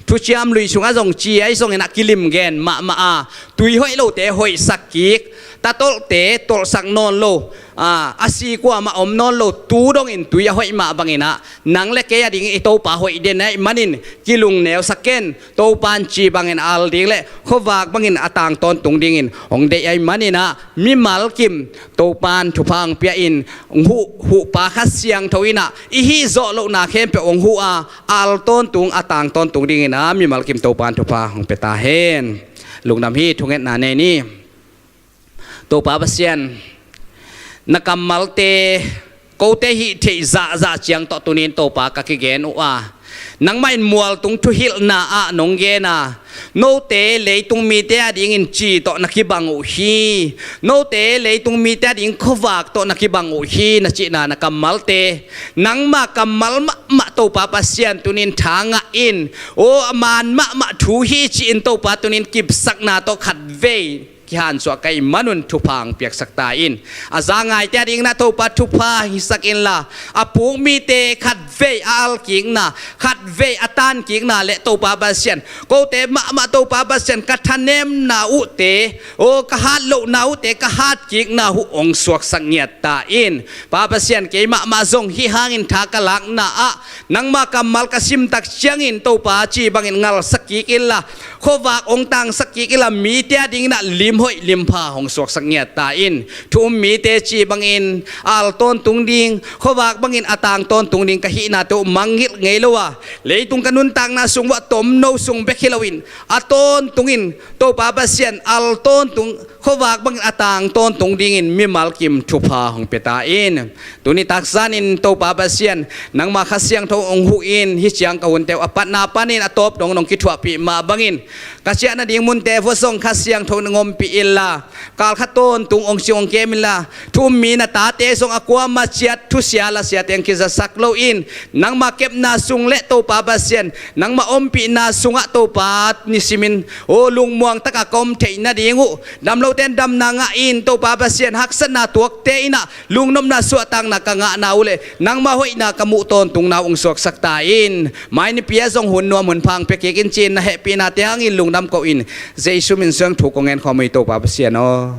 Thuciam Lui sungah zong ci ahi zongin ah kilim gen mahmah a, tui hoih lote hoihsak kik, tatolhte tolhsak nawn lo, a, a si kuamah om nawn lo, tu dongin tui a hoih mah bangin ah, nang le kei a dingin i Topa hoih den ahih manin, kilungneu sa ken, Topa'n ci bangin al ding leh, khuavak bangin a tang tawntung dingin hong deih ahih manin ah, mimal kim Topa'n thupha hong pia in, hong huh, huhpa Kha Siangtho in ah, i hih zawh lohna khempeuh hong huh a, al tawntung, a tang tawntung dingin ah, mimal kim Topa'n thupha hong pia ta hen. Lungdam hi, thungetna nei ni. Topa Pasian, na kammalte, kote hih theih zahzah ciang tawh tuni in Topa ka kigen uh a, nangmah in mualtung thuhilhna ah nong gen a, note leitung mite a dingin ci tawh na kibang uh hi, note leitung mite a dingin khuavak tawh na kibang uh hi, na cihna na kammalte, nangma kammal mahmah Topa Pasian, tuni in tha ngah in, aw, a man mahmah thu hi ci-in Topa tuni in kipsakna tawh khatvei kihansuah ka hih manun thupha hong piaksak ta in. A za ngaite a dingin ah Topa thupha hisak inla, a puk mite khatvei a alkikna, khatvei a tankikna leh Topa Pasian, kote mahmah Topa Pasian ka thanemna uhte, aw, ka hatlohna uhte ka hatkikna uh hong suaksak ngiat ta in. Pa Pasian, kei mahmah zong hih hangin tha ka lakna ah, nangma kammal ka simtak ciangin Topa ci bangin ngalsak kik inla, khuavak hong tangsak kik inla, mite a dingin ah limhoih limpha hong suaksak ngiat ta in. Thu um mite ci bangin al tawntung ding, khuavak bangin a tang tawntung ding ka hihnate uh mangngilh ngei lo a, leitung ka nuntakna sung uah tomno sung bek hi loin, a tawntungin Topa Pasian, al tawntung, khuavak bangin a tang tawntung dingin mimal kim thupha hong pia ta in. Tuni tak zanin Topa Pasian, nangma Kha Siangtho hong huh in, hih ciang ka hunte uh a patna panin a tawp dong nong kithuahpih mah bangin, ka ciah nading munte uah zong Kha Siangtho in hong ompih inla, kalkhat tawntung ong sing ong kem inla, thu um mi na tate zong a kuama ciat thusia lasiate ong kizasak loin, nangma kepna sung le Topa Pasian, nangma ompihna sungah Topa nisimin, o, lungmuang taka ka om theih nading uh, damlote in damna ngah in, Topa Pasian, haksatna tuakte in ah lungnopna suahtakna ka ngahna uh le nangma hoihna ka muh tawntungna uh ong suaksak ta in. Mai nipi ah zong hun nuam hun pha ong pia kik in ci-in na hehpihna te hangin lungdam ko in, Jesu min suang thu kong ngen khawm uh hi, Topa Pasian aw.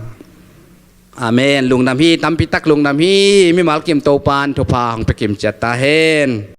Amen. Lungdam hi, tampi tak lungdam hi. Mimal kim Topa in thupha hong pia kim ciat ta hen.